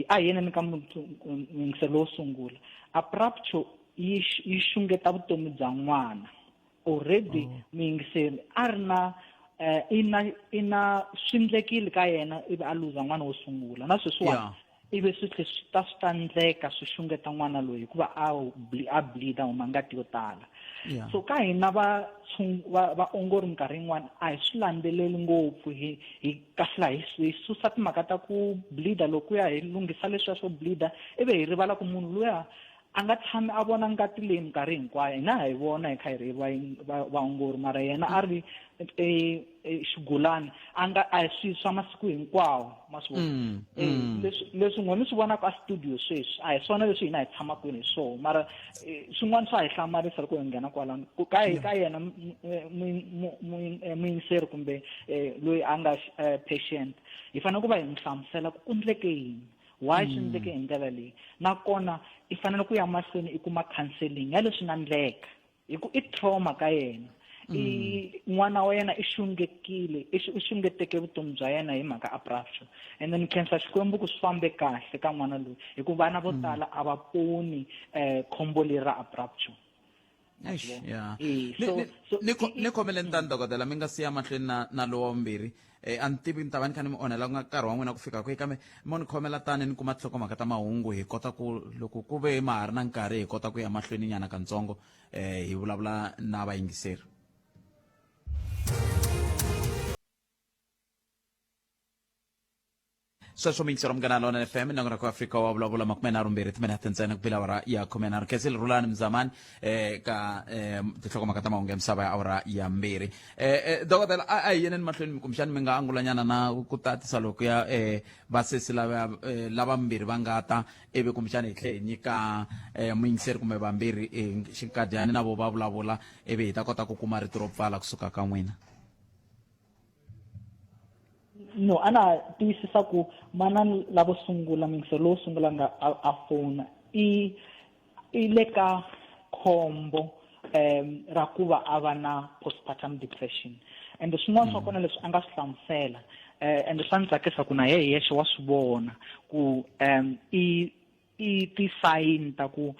[SPEAKER 16] a hi yeneni ka muyingiselo wo sungula abruptio yi yi xungeta vutomi bya n'wana already oh. muyingiseri a ri na eh, ina ina swi ndlekile ka yena ivi a luza n'wana wo sungula na sweswiwani yeah. Ivi swi tlhe swi ta swi ta ndleka swi xungeta n'wana loyi hikuva a a bleeda huma ngati yo tala. So ka hina va va vaongori minkarhi yin'wana a hi swi landzeleli ngopfu, hi hi kahlula hi hi susa timhaka ta ku bleeda lokuya, hi lunghisa leswiya swo bleeda, ivi hi rivala ku munhu luya a nga tshami a vona ngati leyi minkarhi hinkwayo. Hina ha yi vona hi kha hi ri vaongori, mara yena a ri xigulani a nga a hi swi swa masiku hinkwawo, ma swi vona. Leswi n'we mi swi vonaka a studio sweswi a hi swona leswi hina hi tshamaka hi swona, mara swin'wana swa hi hlamarisa loko hi nghena kwalano ka ka yena muyingiseri kumbe loyi a nga patient. Hi fanele ku va hi n'wi hlamusela ku ku ndleke yini, why swi ndleke hi ndlela leyi, nakona i fanele ku ya mahlweni i kuma counseling ya leswi nga ndleka, hi ku i trauma ka yena. I n'wana wa yena i xungekile, i xungeteke vutomi bya yena hi mhaka abruption. And then khensa Xikwembu ku swi fambe kahle ka n'wana loyi, hikuva vana vo tala a va poni khombo leri ra abruption.
[SPEAKER 2] Eish, yeah. Ni khomeleni tani, dokodela, mi nga siya mahlweni na lowa vumbirhi. A ni tivi ni ta va ni kha ni mi onhela ku nga nkarhi wa n'wina ku fika kwihi, kambe mo ni khomela tani ni kuma tinhlokomhaka ta mahungu, hi kota ku loko ku ve ma ha ri na nkarhi hi kota ku ya mahlweni nyana katsongo, hi vulavula na vayingiseri. Sweswo miyingisero Munghana Lona FM, nongonoko wa Afrika wa vulavula, 32 timinete ntsena ku bila awara ya 13. Khensile Rhulani Mzamani ka tinhlokomhaka ta mahungu ya misava ya awara ya 2. Dokodela, a hi yeneni mahlweni, kumbexani mi nga angulanyana na ku tatisa loko ya vasesi lava lavambirhi va nga ta, ivi kumbexani hi tlhe hi nyika muyingiseri kumbe vambirhi xinkadyani na vo va vulavula, ivi hi ta kota ku kuma rito ro pfala kusuka ka n'wina.
[SPEAKER 16] No, a na tiyisisa ku mana lavo sungula, muyingiseri lowo sungula nga a fona, i le ka khombo ra ku va a va na postpartum depression. And swin'wana swa kona leswi a nga swi hlamusela, and swa ni tsakisa ku na yehe yexe wa swi vona ku i ti-sign ta ku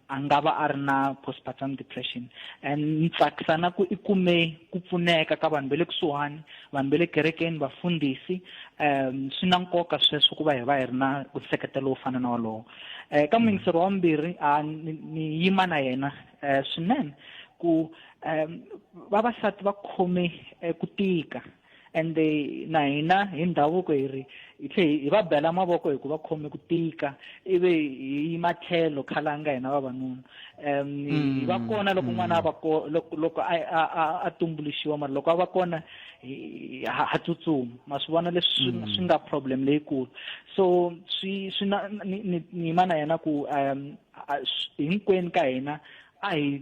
[SPEAKER 16] a nga va a ri na postpartum depression. And ni tsakisa na ku i kume ku pfuneka ka vanhu va le kusuhani, vanhu va le kerekeni, vafundhisi. Swi na nkoka sweswo ku va hi va hi ri na nseketelo wo fana na wolowo. Ka muyingiseri wa vumbirhi, a ni yima na yena swinene ku vavasati va khome ku tika, and na hina hi ndhavuko hi ri hi tlhe hi va bela mavoko hi ku va khome ku tika, ivi hi yima tlhelo khalanga hina vavanuna. Hi va kona loko n'wana a va ko loko a tumbuluxiwa, mara loko a va kona ha tsutsuma, ma swi vona leswi swi nga problem leyikulu. So swi na ni yima na yena ku hinkwenu ka hina a hi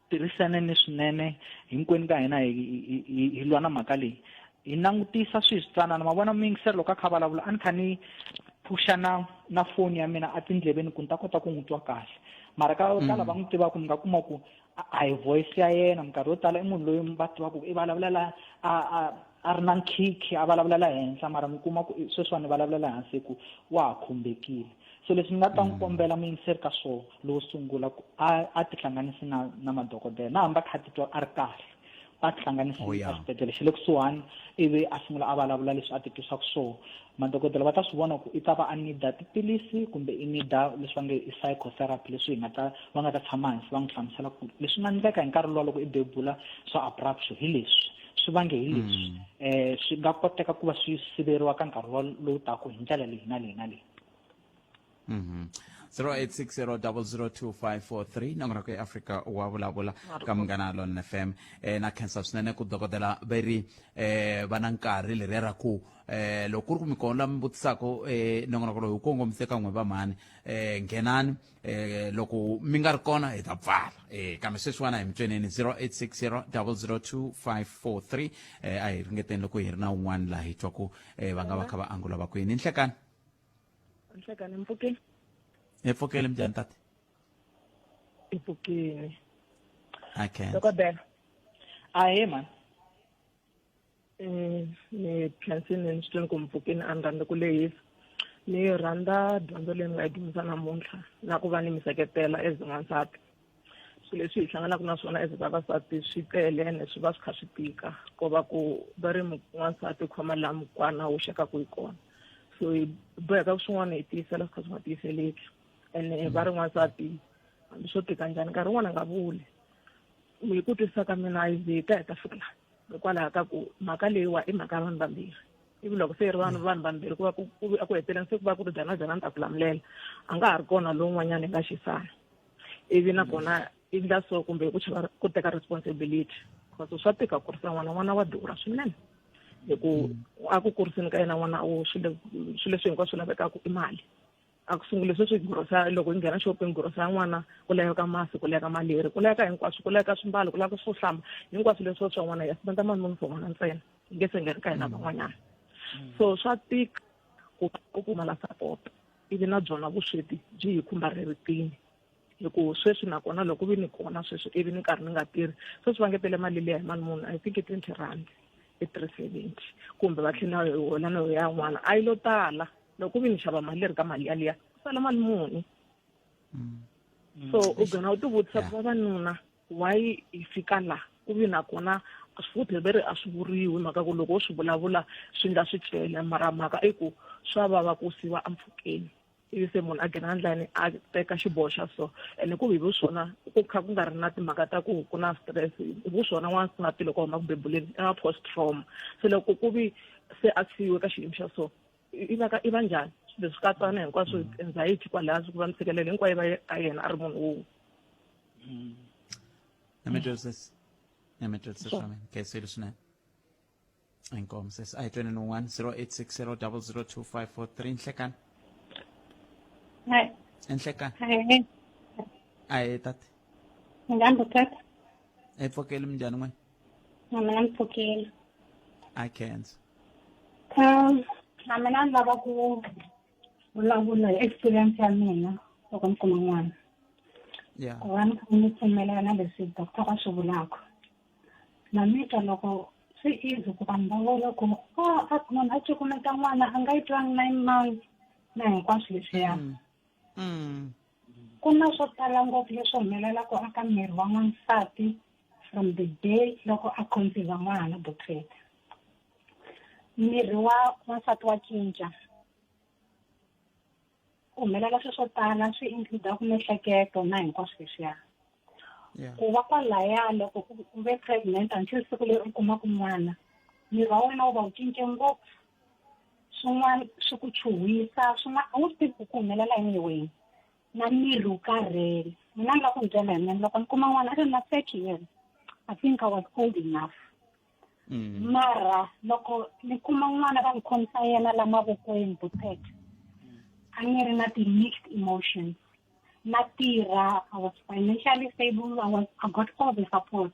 [SPEAKER 16] tirhisaneni swinene, hinkwenu ka hina hi lwa na mhaka leyi, hi langutisa swilo switsanana. Ma vona muyingiseri loko a kha vulavula, a ni kha ni phusha na foni ya mina etindleveni ku ni ta kota ku n'wi twa kahle, mara ka ka lava n'wi tivaka mi nga kuma ku a hi voice ya yena. Minkarhi yo tala i munhu loyi va tivaka ku i vulavulela a ri na nkhikhi, a vulavulela henhla, mara mi kuma ku sweswiwani vulavulela hansi ku wa ha khumbekile. So leswi ni nga ta n'wi kombela muyingiseri ka swoho lowo sungula, ku a tihlanganisi na madokodela, na hambi a kha a titwa a ri kahle, a tihlanganisi a xibedhlele xa le kusuhani, ivi a sungula a vulavula leswi a titwisaka swoho. Madokodela va ta swi vona ku i ta va a nida tiphilisi kumbe i nida leswi va nge i psychotherapy, leswi hi nga ta va nga ta tshama hansi va n'wi hlamusela ku leswi nga ndleka hi nkarhi luwa loko i bebula swa abruption hi leswi swi vange hi leswi, swi nga koteka ku va swi siveriwa ka nkarhi lowu taka hi ndlela leyi na leyi na leyi.
[SPEAKER 2] 0860002543, nongonoko ya Afrika wa vulavula ka Munghana Lona FM. Na khensa swinene ku dokodela veri va na nkarhi leriya ra ku loko ku ri ku mi kona mi vutisaka, nongonoko lowu wu kongomise ka n'we va mhani, nghenani. Loko mi nga ri kona hi ta pfala, kambe sweswiwana hi mi tsweneni 0860002543. A hi ringeteni loko hi ri na un'wana laha hi twa ku va nga va kha va angula va kwini. Nhlekani.
[SPEAKER 19] Nhlekani, mpfukeni.
[SPEAKER 2] Hi pfukile, minjhani tate?
[SPEAKER 19] Hi pfukile.
[SPEAKER 2] Okay.
[SPEAKER 19] Dokodela.
[SPEAKER 16] Ahee mani.
[SPEAKER 19] Ni khensini ni swi twini ku mpfukini, a ni rhandzi ku lehisa. Ni rhandza dyondzo leyi mi nga yi dyondza namuntlha na ku va ni mi seketela as n'wansati. Swilo leswi hi hlanganaka na swona as vavasati swi tele ene swi va swi kha swi tika, ko va ku va ri n'wansati u khoma laha mukwana wu xekaku hi kona.
[SPEAKER 20] So hi boheka ku swin'wana hi tiyisela swi kha swi nga tiyiseleki. Ene va ri n'wansati hambi swo tika njhani nkarhi wun'wana a nga vuli. Hi ku twisisa ka mina a yi ze yi ta hi ta fika laha hikwalaho ka ku mhaka leyiwa i mhaka ya vanhu vambirhi. Ivi loko se yi ri vanhu vanhu vambirhi ku va ku ku eku heteleleni se ku va ku ri byana byana ni ta ku lamulela a nga ha ri kona lowun'wanyana hi nga xisana. Ivi nakona i ndla so kumbe hi ku chava ku teka responsibility because swa tika ku kurisa n'wana, n'wana wa durha swinene hi ku a ku kuriseni ka yena n'wana u swilo swilo leswi hinkwaswo lavekaka i mali. A ku sungule sweswi grosa loko yi nghena shopping grosa ya n'wana ku laveka masi ku laveka maleri ku laveka hinkwaswo ku laveka swimbalo ku laveka swo hlamba hinkwaswo leswi swa n'wana ya spenda mali muni for n'wana ntsena yi nge se ngheni ka hina van'wanyana. So swa tika ku ku pfumala support ivi na byona vusweti byi hi khumba riritini hi ku sweswi nakona loko vi ni kona sweswi ivi ni karhi ni nga tirhi sweswi va ngetele mali liya hi mali muni I think i 20 rand i 370 kumbe va tlhela hi hola na ya n'wana a yi lo tala loko vi ni xava mali leri ka mali yaliya ku sala mali muni. So u gcina u tivutisa ku vavanuna why hi fika la ku vi nakona futhi ve ri a swi vuriwi mhaka ku loko wo swi vulavula swi nga swi cela mara mhaka i ku swa vava ku siva empfhukeni ivi se munhu a nghena ndlani a teka xiboho xa so. Ene ku hi vuswona ku kha ku nga ri na timhaka ta ku ku na stress vuswona n'wansati loko a huma ku bebuleni i na post trauma se loko ku vi se a siyiwe ka xiyimo xa so i va ka i va njhani swilo leswi katsana hinkwaswo anxiety kwalaya swi ku va ntshikelelo hinkwayo va ka yena a ri munhu wun'we.
[SPEAKER 2] Na mi twisisa swa mina khensile swinene. Inkomu sesi a hi tweni un'wana 0860 002 543 nhlekani.
[SPEAKER 21] Hi.
[SPEAKER 2] Enhlekani.
[SPEAKER 21] Hi.
[SPEAKER 2] A hi tate.
[SPEAKER 21] Njhani butata?
[SPEAKER 2] Hi pfukeli minjhani n'wina?
[SPEAKER 21] Na mina ni pfukile.
[SPEAKER 2] A khensa.
[SPEAKER 21] Na mina ni lava ku vulavula hi experience ya mina loko ni kuma n'wana. Ku va ni kha ni pfumelana na leswi doctor va swi vulaka. Na mi twa loko swi easy ku vanhu va vula ku a munhu a cukumeta n'wana a nga yi twangi 9 months na hinkwaswo leswiya. Ku na swo tala ngopfu leswi humelelaka eka miri wa n'wansati from the day loko a conceive n'wana butete. Miri wa n'wansati wa cinca. Ku humelela swilo swo tala swi include ku miehleketo na hinkwaswo leswiya. Ku va kwalaya loko u ve pregnant until siku leri u kumaka n'wana, miri wa wena wu va wu cince ngopfu. Swin'wana swi ku chuhisa, swin'wana a wu swi tivi ku ku humelela yini hi wena. Na miri wu karhele. Mina ni lava ku mi byela hi mina loko ni kuma n'wana a ri na 30 years. I think I was old enough. Mara loko ni kuma n'wana va ni khomisa yena la mavokweni butete, a ni ri na ti-mixed emotions. Na tirha, I was financially stable, I got all the support.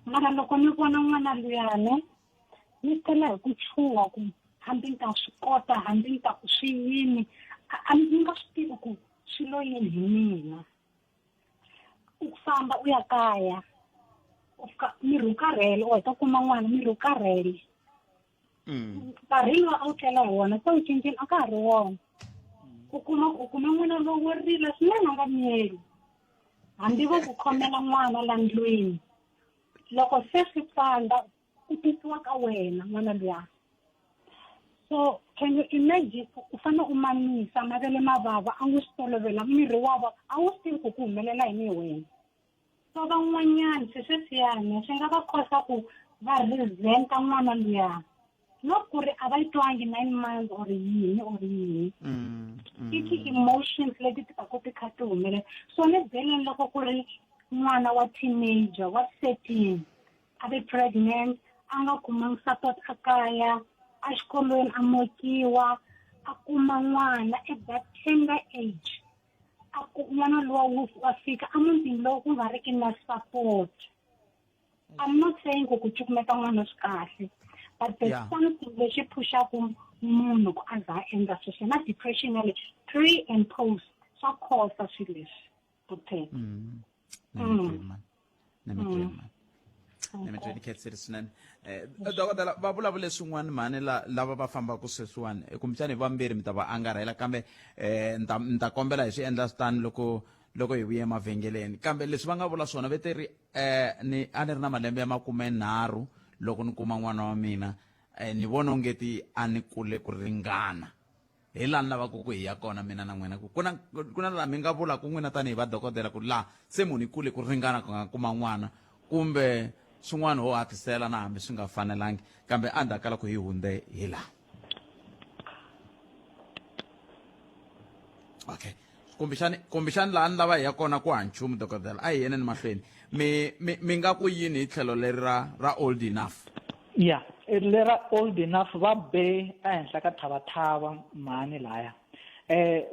[SPEAKER 21] Mara loko ni vona n'wana luyani, ni tela hi ku chuha ku hambi ni ta swi kota, hambi ni ta ku swi yini, a ni nga swi tivi ku swi lo yini hi mina. U famba u ya kaya, u fika miri wu karhele, u heta kuma n'wana miri wu karhele. Nkarhi lowu a wu tlela hi wona se wu cincile a ka ha ri wona. U kuma u kuma n'wana lowu wo rila swinene a nga miyeli. Hambi vo ku khomela n'wana la ndlwini, loko se swi tsandza u tisiwa ka wena n'wana luya. So can you imagine u fanele u mamisa mavele ma vava a wu swi tolovela miri wa vava a wu swi tivi ku ku humelela yini hi wena. So van'wanyana swi sweswiyani swi nga va khosa ku va resent-a n'wana luya. Not ku ri a va yi twangi 9 months or yini or yini. I ti-emotions leti ti va ti kha ti humelela. So ni byeleni loko ku ri n'wana wa teenager wa 13 a ve pregnant, a nga kumangi support a kaya, a xikolweni a mokiwa, a kuma n'wana at that tender age. A ku n'wana luwa wu wa fika emutini lowu ku nga riki na support. I'm not saying ku ku cukumeta n'wana swi kahle, but there's something lexi phuxaku munhu ku a za a endla sweswo na depression ya le pre and post swa khosa swilo leswi butete.
[SPEAKER 2] Na mi twini khensile swinene. Dokodela va vulavule swin'wana mhani lava va fambaka sweswiwani kumbexani hi vambirhi mi ta va angarhela kambe ni ta kombela hi swi endla swi tani loko loko hi vuye emavhengeleni kambe leswi va nga vula swona ve te ri ni a ni ri na malembe ya 30 loko ni kuma n'wana wa mina ni vona ongeti a ni kule ku ringana. Hi laha ni lavaka ku hi ya kona mina na n'wina ku ku na ku na laha mi nga vulaka n'wina tanihi vadokodela ku laha se munhu yi kule ku ringana ku nga kuma n'wana kumbe swin'wana ho hatlisela na hambi swi nga fanelangi kambe endzhaku ka loko hi hundze hi laha. Okay, kumbexani kumbexani laha ni lava hi ya kona ku ha nchumu dokodela, a hi yeneni mahlweni. Mi mi mi nga ku yini hi tlhelo leri ra ra old enough?
[SPEAKER 16] Ya, lera old enough va be ehenhla ka thavathava mhani laya.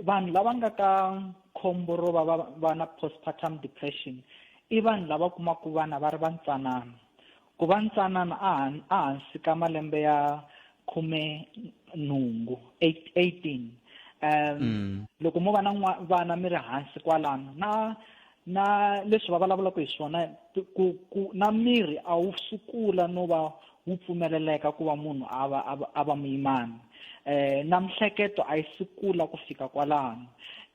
[SPEAKER 16] Vanhu lava nga ka khombo ro va va va na postpartum depression i vanhu lava kumaka vana va ri vantsanana. Ku va ntsanana a ehansi ka malembe ya 18, 18. Loko mo va na vana mi ri hansi kwalano na na leswi va vulavulaka hi swona ku ku na miri a wu sukula no va wu pfumeleleka ku va munhu a va a va muyimani. Na mihleketo a yi sukula ku fika kwalano.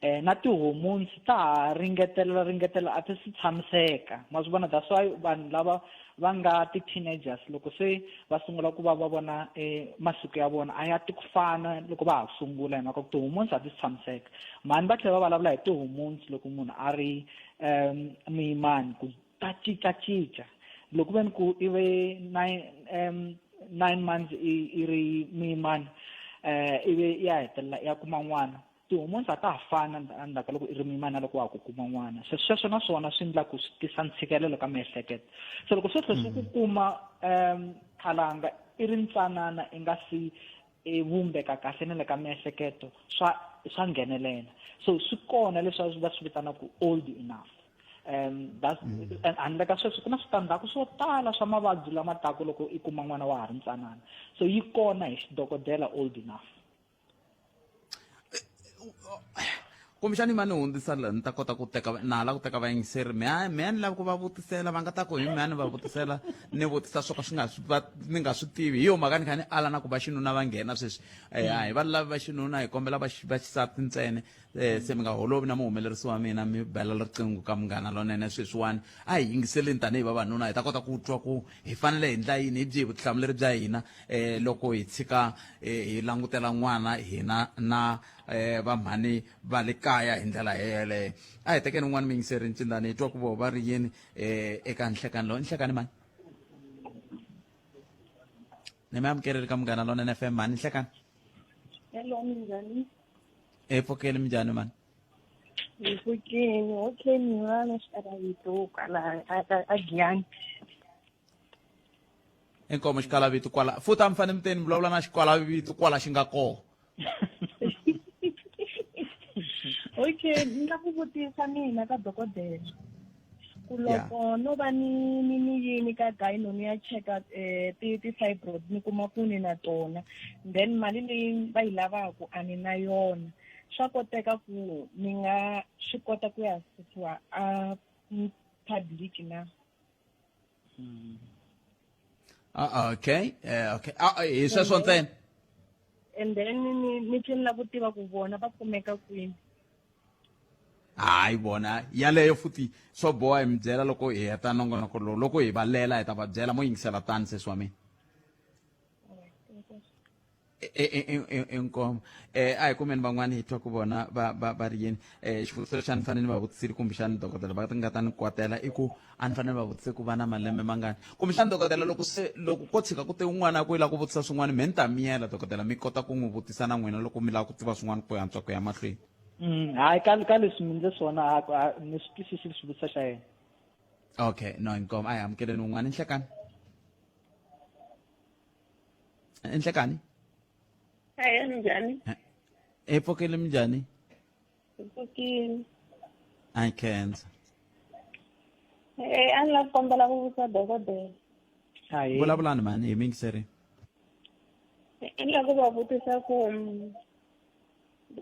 [SPEAKER 16] Na ti-hormones ta ha ringetelela ringetelela a ti si tshamiseka. Ma swi vona, that's why vanhu lava va nga ti-teenagers loko se va sungula ku va va vona masiku ya vona a ya ti ku fana loko va ha sungula, hi mhaka ku ti-hormones a ti si tshamiseka. Mhani va tlhela va vulavula hi ti-hormones loko munhu a ri muyimani ku ta cincacinca. Loko ve ni ku i ve 9 months i ri muyimani, ivi ya hetelela ya kuma n'wana, ti-hormones a ta ha fana endzhaku ka loko i ri muyimani na loko wa ha ku kuma n'wana. Se sweswo na swona swi endla ku swi tisa ntshikelelo ka miehleketo. Se loko swo tlhela swi ku kuma khalanga i ri ntsanana i nga si vumbeka kahle na le ka miehleketo, swa nghenelela. So swi kona leswi va swi vitanaka old enough. That's handle ka sweswo ku na switandzhaku swo tala swa mavabyi lama taka loko i kuma n'wana wa ha ri ntsanana. So yi kona hi xidokodela old enough.
[SPEAKER 2] Kumbexani ma ni hundzisa la ni ta kota ku teka na la ku teka vayingiseri me a me a ni lavi ku va vutisela, va nga ta ku hi me a ni va vutisela ni vutisa swo ka swi nga swi va ni nga swi tivi. Hi yo mhaka ni kha ni ala na ku va xinuna va nghena sweswi. A hi va lavi va xinuna, hi kombela va va xisati ntsena. Se mi nga holovi na muhumelerisi wa mina, mi bela riqingho ka Munghana Lonene sweswiwani. A hi yingiseleni tanihi vavanuna, hi ta kota ku twa ku hi fanele hi ndla yini, hi byihi vutihlamuleri bya hina loko hi tshika hi langutela n'wana hina na vamhani va le kaya hi ndlela yeleyo. A hi tekeni un'wana muyingiseri ncindani hi twa ku vo va ri yini eka nhlekani lowu. Nhlekani mani? Ni mi amukeleli ka Munghana Lonene FM mani, nhlekani.
[SPEAKER 3] Hello, minjhani?
[SPEAKER 2] E pfukeni, minjhani mani?
[SPEAKER 3] Hi pfukeni. Okay, mina na xikalavito kwala a Giyani.
[SPEAKER 2] Inkomo xikalavito kwala futhi a mi fanele mi teni mi vulavula na xikalavito kwala xi nga kona.
[SPEAKER 3] Okay, ni la ku vutisa mina ka dokodela ku loko no va ni ni ni yini ka gyno ni ya cheka ti ti fibroid ni kuma ku ni na tona, then mali leyi va yi lavaka a ni na yona, swa koteka ku ni nga swi kota ku ya susiwa a public na?
[SPEAKER 2] Okay, okay. Hi sweswo ntsena.
[SPEAKER 3] And then ni ni tlhela ku tiva ku vona va kumeka kwini.
[SPEAKER 2] Hayi, vona yaleyo futhi swo boha hi mi byela loko hi heta nongonoko lowu, loko hi va lela hi ta va byela. Mo yingisela tani sesi wa mina. Inkomo. A hi kumeni van'wani hi twa ku vona va va va ri yini. Xivutiso lexi a ni fanele ni va vutisile kumbexani dokodela va nga ta ni kwatela i ku a ni fanele va vutise ku va na malembe mangani. Kumbexani dokodela loko se loko ko tshika ku te un'wana a ku i lava ku vutisa swin'wana, me ni ta miyela dokodela mi kota ku n'wi vutisa na n'wina loko mi lava ku tiva swin'wana ku antswa ku ya mahlweni.
[SPEAKER 16] Hayi, ka leswi mi ndle swona ni swi twisisile xivutiso xa yena.
[SPEAKER 2] Okay, no, inkomo. A hi amukeleni un'wana. Nhlekani. Nhlekani.
[SPEAKER 3] Hayi, minjhani?
[SPEAKER 2] Hi pfukile, minjhani?
[SPEAKER 3] Hi pfukile.
[SPEAKER 2] A hi khensa.
[SPEAKER 3] A ni lava ku kombela ku vutisa dokodela.
[SPEAKER 2] Vulavulani mani, hi miyingiseri.
[SPEAKER 3] A ni lava ku va vutisa ku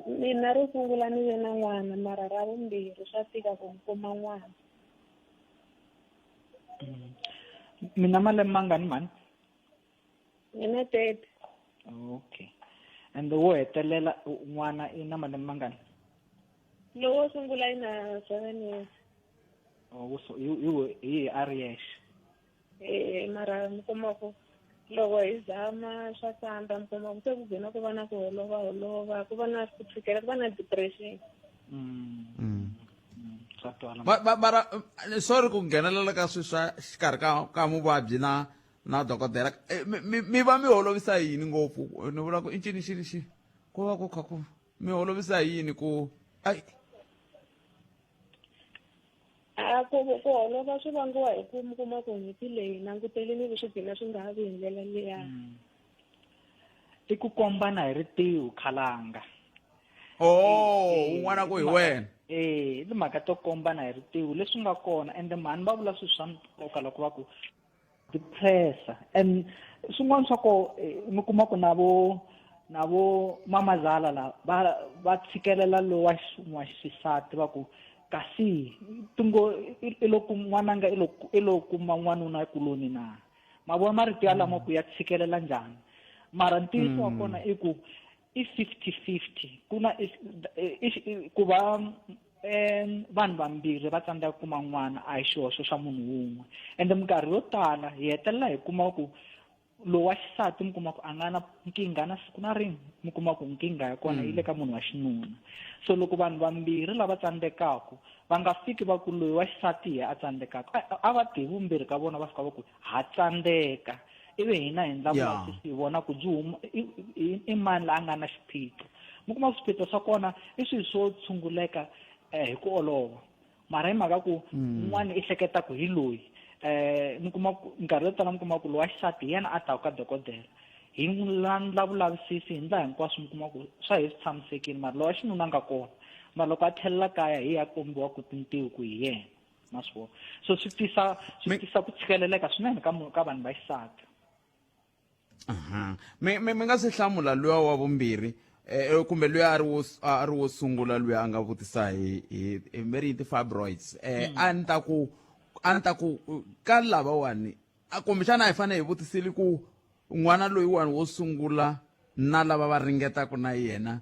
[SPEAKER 3] mina ro sungula ni ve na n'wana, mara ra vumbirhi swa tika ku ni kuma n'wana.
[SPEAKER 16] Mina malembe mangani mani?
[SPEAKER 3] Mina 30.
[SPEAKER 16] Okay. And wo hetelela n'wana i na malembe mangani?
[SPEAKER 3] Lowo sungula i na 7 years.
[SPEAKER 16] Oh, so hi a ri yexe.
[SPEAKER 3] Mara mi kuma ku
[SPEAKER 5] Loko hi zama swa tsandza mi kuma ku se ku gcina ku va na ku holova holova ku va na ku tshikela ku va na depression.
[SPEAKER 16] Swa twala.
[SPEAKER 2] Mara sorry ku nghenelela ka swilo swa xikarhi ka muvabyi na dokodela. Mi va mi holovisa yini ngopfu? Ni vula ku i ncini xi xi ku va ku kha ku mi holovisa yini ku ai
[SPEAKER 5] A ku holova swi vangiwa hi ku mi kuma ku nyimpi leyi languteleni ivi swi gcina swi nga ha vi hi ndlela liya.
[SPEAKER 16] I ku kombana hi ritiho khalanga.
[SPEAKER 2] Oh, un'wana ku hi wena.
[SPEAKER 16] Eh, i timhaka to kombana hi ritiho leswi nga kona ende mhani va vula swilo swa nkoka loko va ku depressa and swin'wana swa ko mi kuma ku na vo na vo mamazala la va tshikelela lowa wa xisati va ku kasi tingo i lo ku n'wananga i lo kuma n'wanuna kuloni na ma vona marito yalamo ku ya tshikelela njhani mara ntiyiso wa kona i ku i 50-50 ku na ku va vanhu vambirhi va tsandzeka ku kuma n'wana a hi xihoxo xa munhu wun'we ende minkarhi yo tala hi hetelela hi kuma ku lowu wa xisati mi kuma ku a nga na nkingha na siku na rin'we mi kuma ku nkingha ya kona yi le ka munhu wa xinuna so loko vanhu vambirhi lava tsandzekaka va nga fiki va ku loyi wa xisati hi a tsandzekaka a va tivi vumbirhi ka vona va fika va ku ha tsandzeka ivi hina hi endla vulavisisi hi vona ku byi huma i mani la a nga na xiphiqo mi kuma ku swiphiqo swa kona i swilo swo tshunguleka hi ku olova mara hi mhaka ku un'wana i hleketa ku hi loyi mi kuma ku nkarhi yo tala mi kuma ku lowa xisati hi yena a taka ka dokodela hi landla vulavisisi hi ndla hinkwaswo mi kuma ku swa hi swi tshamisekile mara lowa xinuna a nga kona mara loko a tlhelela kaya hi ya kombiwa ku tintiho ku hi yena ma swi vona so swi tisa swi tisa ku tshikeleleka swinene ka ka vanhu va xisati.
[SPEAKER 2] Aha. Mi nga se hlamula luya wa vumbirhi kumbe luya a ri wo sungula luya a nga vutisa hi mi ri ti-fibroids a ni ta ku a ni ta ku ka lavawani kumbexana a hi fanele hi vutisile ku n'wana loyiwani wo sungula na lava va ringetaka na yena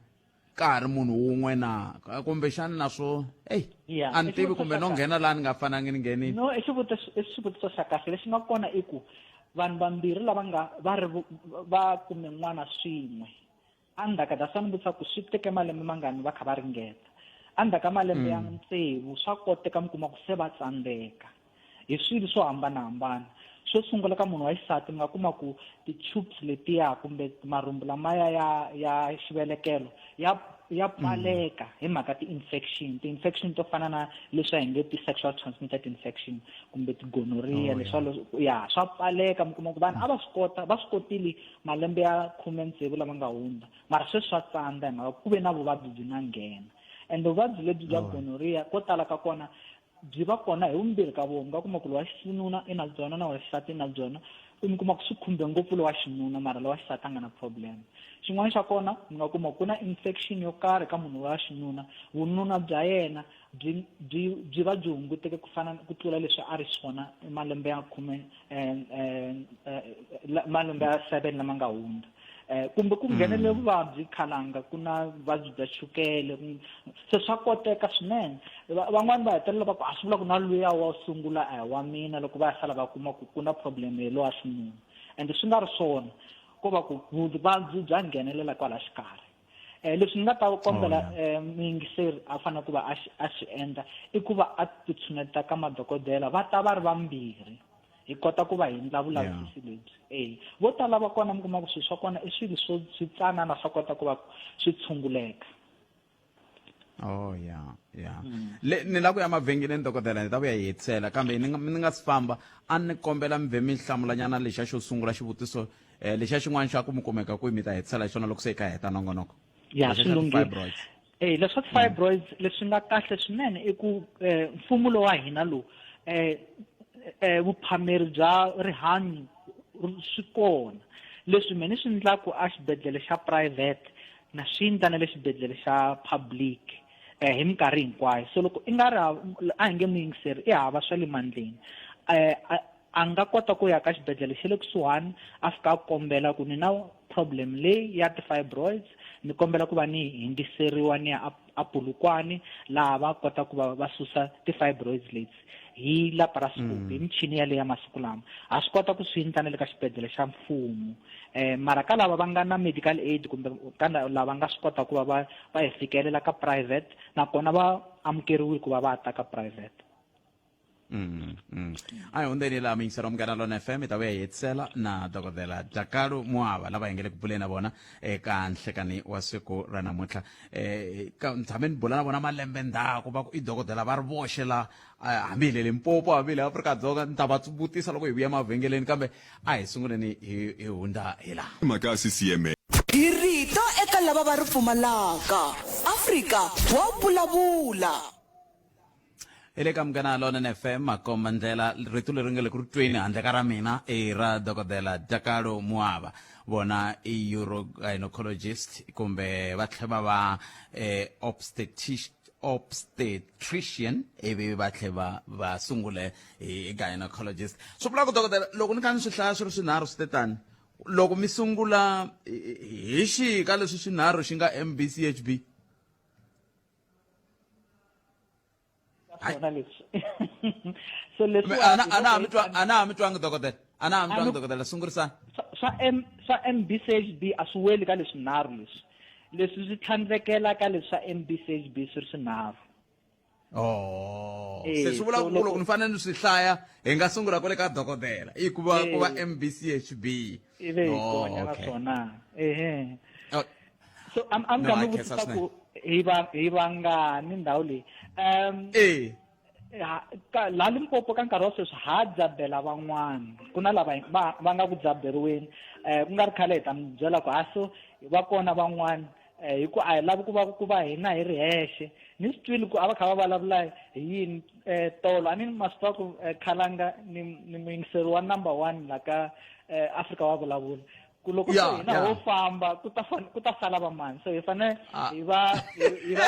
[SPEAKER 2] ka ha ri munhu wun'we na kumbexana na swo eyi a ni tivi kumbe no nghena laha ni nga fanangi ni nghenile.
[SPEAKER 16] No, i xivutiso i xivutiso xa kahle lexi nga kona i ku vanhu vambirhi lava nga va ri va kume n'wana swin'we endzhaku ka swa ni vutisa ku swi teke malembe mangani va kha va ringeta endzhaku ka malembe ya tsevu swa koteka mi kuma ku se va tsandzeka hi swilo swo hambanahambana. Xo sungula ka munhu wa xisati mi nga kuma ku ti-tubes letiya kumbe marhumbu lamaya ya ya xivelekelo ya ya pfaleka hi mhaka ti-infection ti-infection to fana na leswi a hi nge ti-sexual transmitted infection kumbe ti-gonorrhea leswa ya swa pfaleka mi kuma ku vanhu a va swi kota va swi kotile malembe ya 17 lama nga hundza mara sweswi swa tsandza hi mhaka ku ve na vuvabyi byi nga nghena and vuvabyi lebyi bya gonorrhea ko tala ka kona byi va kona hi vumbirhi ka vona mi nga kuma ku lowa xinuna i na byona na wa xisati i na byona mi kuma ku swi khumbe ngopfu lowa xinuna mara lowa xisati a nga na problem xin'wana xa kona mi nga kuma ku na infection yo karhi ka munhu wa xinuna vununa bya yena byi byi byi va byi hunguteke ku fana ku tlula leswi a ri swona malembe ya khume malembe ya 7 lama nga hundza kumbe ku nghenele vuvabyi khalanga ku na vuvabyi bya chukele se swa koteka swinene van'wani va hetelela va ku a swi vula ku na luya wa sungula a hi wa mina loko va ya sala va kuma ku ku na problem hi lowa xinuna ende swi nga ri swona ko va ku vuvabyi bya nghenelela kwala xikarhi leswi ni nga ta kombela muyingiseri a fanele ku va a swi endla i ku va a titshuneta ka madokodela va ta va ri vambirhi hi kota ku va hi endla vulavisisi lebyi e vo tala va kona mi kuma ku swilo swa kona i swilo swo swi tsanana swa kota ku va swi tshunguleka.
[SPEAKER 2] Oh ya ya le ni la ku ya mavhengeleni dokodela ni ta vuya hi hetisela kambe ni nga si famba a ni kombela mi vhe mi hlamulanyana lexa xo sungula xivutiso lexa xin'wana xa ku mi kumeka kwihi mi ta hetisela hi xona loko se hi kha hi heta nongonoko.
[SPEAKER 16] Ya swi lunghile. Eh leswa ti-fibroids leswi nga kahle swinene i ku mfumo lowa hina lowu vuphameri bya rihanyo swi kona leswi mina ni swi endlaku a xibedhlele xa private na swi endla na le xibedhlele xa public hi minkarhi hinkwayo so loko i nga ri a hi nge muyingiseri i hava swa le mandleni a nga kota ku ya ka xibedhlele xa le kusuhani a fika a kombela ku ni na problem leyi ya ti-fibroids ni kombela ku va ni hindziseriwa ni ya a Polokwane laha va kota ku va va susa ti-fibroids leti hi laparoscope hi michini yaleyo ya masiku lama. Ha swi kota ku swi endla na le ka xibedhlele xa mfumo. Mara ka lava va nga na medical aid kumbe ka lava nga swi kota ku va va va hi fikelela ka private nakona va amukeriwile ku va va ta ka private.
[SPEAKER 2] A hi hundzeni laha muyingiseri wa Munghana Lona FM hi ta vuya hi hetisela na dokodela Dakalo Muava lava hi nge le ku buleni na vona eka nhlekani wa siku ra namuntlha. Ka ni tshame ni bula na vona malembe ndzhaku va ku i dokodela va ri voxe la hambi hi le Limpopo hambi hi le Afrika-Dzonga ni ta va vutisa loko hi vuya mavhengeleni kambe a hi sunguleni hi hi hundza hi laha.
[SPEAKER 17] Mhaka ya CCM.
[SPEAKER 4] Hi rito eka lava va ri pfumalaka. Afrika wa vulavula.
[SPEAKER 2] Hi le ka Munghana Lonene FM makomba ndlela rito leri nga le ku ri tweni handle ka ra mina i ra dokodela Dakalo Muava vona i urogynecologist kumbe va tlhela va va eh, obstetrician ivi va tlhela va va sungule hi gynecologist swi vula ku dokodela loko ni kha ni swi hlaya swi ri swinharhu swi te tani loko mi sungula hi xihi ka leswi swinharhu xi nga MBCHB
[SPEAKER 16] swona leswi so leswi
[SPEAKER 2] ana ha mi twa ana ha mi twangi dokodela ana ha mi twangi dokodela sungurisani
[SPEAKER 16] swa M swa MBCHB a swi weli ka leswi nharhu leswi leswi swi tlhandlekela ka leswi swa MBCHB swi ri swinharhu.
[SPEAKER 2] Oh, se swi vula ku loko ni fanele ni swi hlaya hi nga sungula kwale ka dokodela i ku va ku va MBCHB
[SPEAKER 16] ivi hi gonya na swona ehe. So am am ka mi vutisa ku hi va hi vangani ndhawu leyi
[SPEAKER 2] eh
[SPEAKER 16] ka la Limpopo ka nkarhi wa sweswi ha dzabela van'wana ku na lava va va nga ku dzaberiweni ku nga ri khale hi ta mi byela ku ha so va kona van'wana hi ku a hi lavi ku va ku va hina hi ri hexe ni swi twile ku a va kha va vulavula hi yini tolo a ni ma swi tiva ku khalanga ni ni muyingiseri wa number one la ka Afrika wa vulavula ku loko se hina ho famba ku ta ku ta sala va mani so hi fanele hi va hi va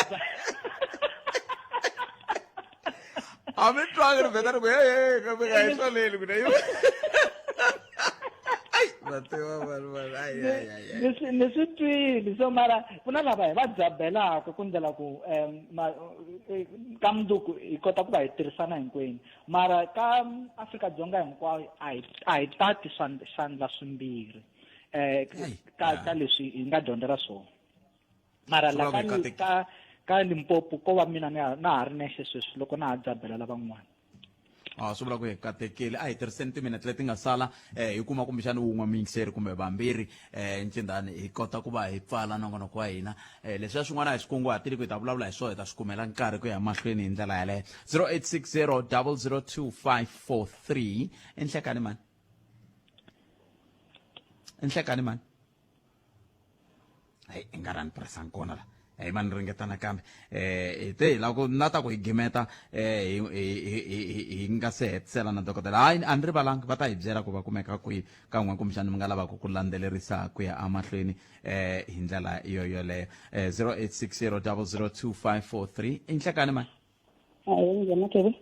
[SPEAKER 2] a mi twangi ri vheta ri ku hey hey kambe ka hi swaleli ku na
[SPEAKER 16] ni swi twile so mara ku na lava hi va dzabelaka ku ndlela ku um ka mundzuku hi kota ku va hi tirhisana hinkwenu mara ka Afrika-Dzonga hinkwayo a hi a hi tati swandla swimbirhi um ka ka leswi hi nga dyondzela swona mara la ka ka ka Limpopo ko va mina na ha ri nexe sweswi loko na ha dzabela lavan'wana.
[SPEAKER 2] Ah, swi vula ku hi katekile a hi tirhiseni timinete leti nga sala eh, hi kuma kumbexani wun'we muyingiseri kumbe vambirhi eh, ncindani hi kota ku va hi pfala nongonoko wa hina eh, leswiya swin'wana a hi swi kunguhatile ku hi ta vulavula hi swona hi ta swi kumela nkarhi ku ya mahlweni hi ndlela yaleyo 0860 002543 i nhlekani mani i nhlekani mani hayi i nga rani pressang kona la hi va ni ringeta nakambe eh hi te hi lava ku na ta ku hi gimeta eh hi hi hi nga se hetisela na dokodela hayi a ni rivalanga va ta hi byela ku va kumeka kwihi ka n'we kumbexana mi nga lavaka ku landzelerisa ku ya emahlweni eh hi ndlela yo yoleyo eh 0860002543 i nhlekani mani
[SPEAKER 6] Hayi njhani Kevin?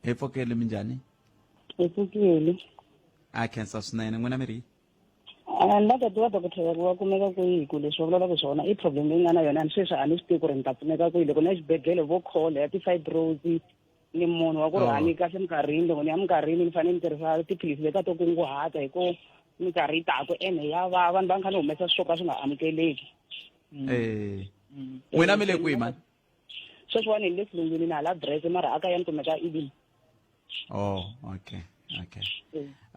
[SPEAKER 2] Hi pfukile minjhani?
[SPEAKER 6] Hi pfukile.
[SPEAKER 2] A khensa swinene n'wina mi ri
[SPEAKER 6] Ni la ta tiva dokodela ku va kumeka kwihi ku leswi va vulavulaka swona i problem leyi nga na yona ni sweswi a ni swi tivi ku ri ni ta pfuneka kwihi loko ni ya xibedhlele vo khola ya ti-fibroids ni munhu wa ku ri a ni kahle minkarhini loko ni ya minkarhini ni fanele ni tirhisa tiphilisi leta to kunguhata hi ku minkarhi yi taku ene ya vava ni va ni kha ni humesa swo ka swi nga amukeleki.
[SPEAKER 2] Eh. N'wina mi le kwihi mani?
[SPEAKER 6] Sweswiwani ni le xilungwini ni hala Brits mara a kaya ni kumeka Elim.
[SPEAKER 2] Oh, okay. Okay.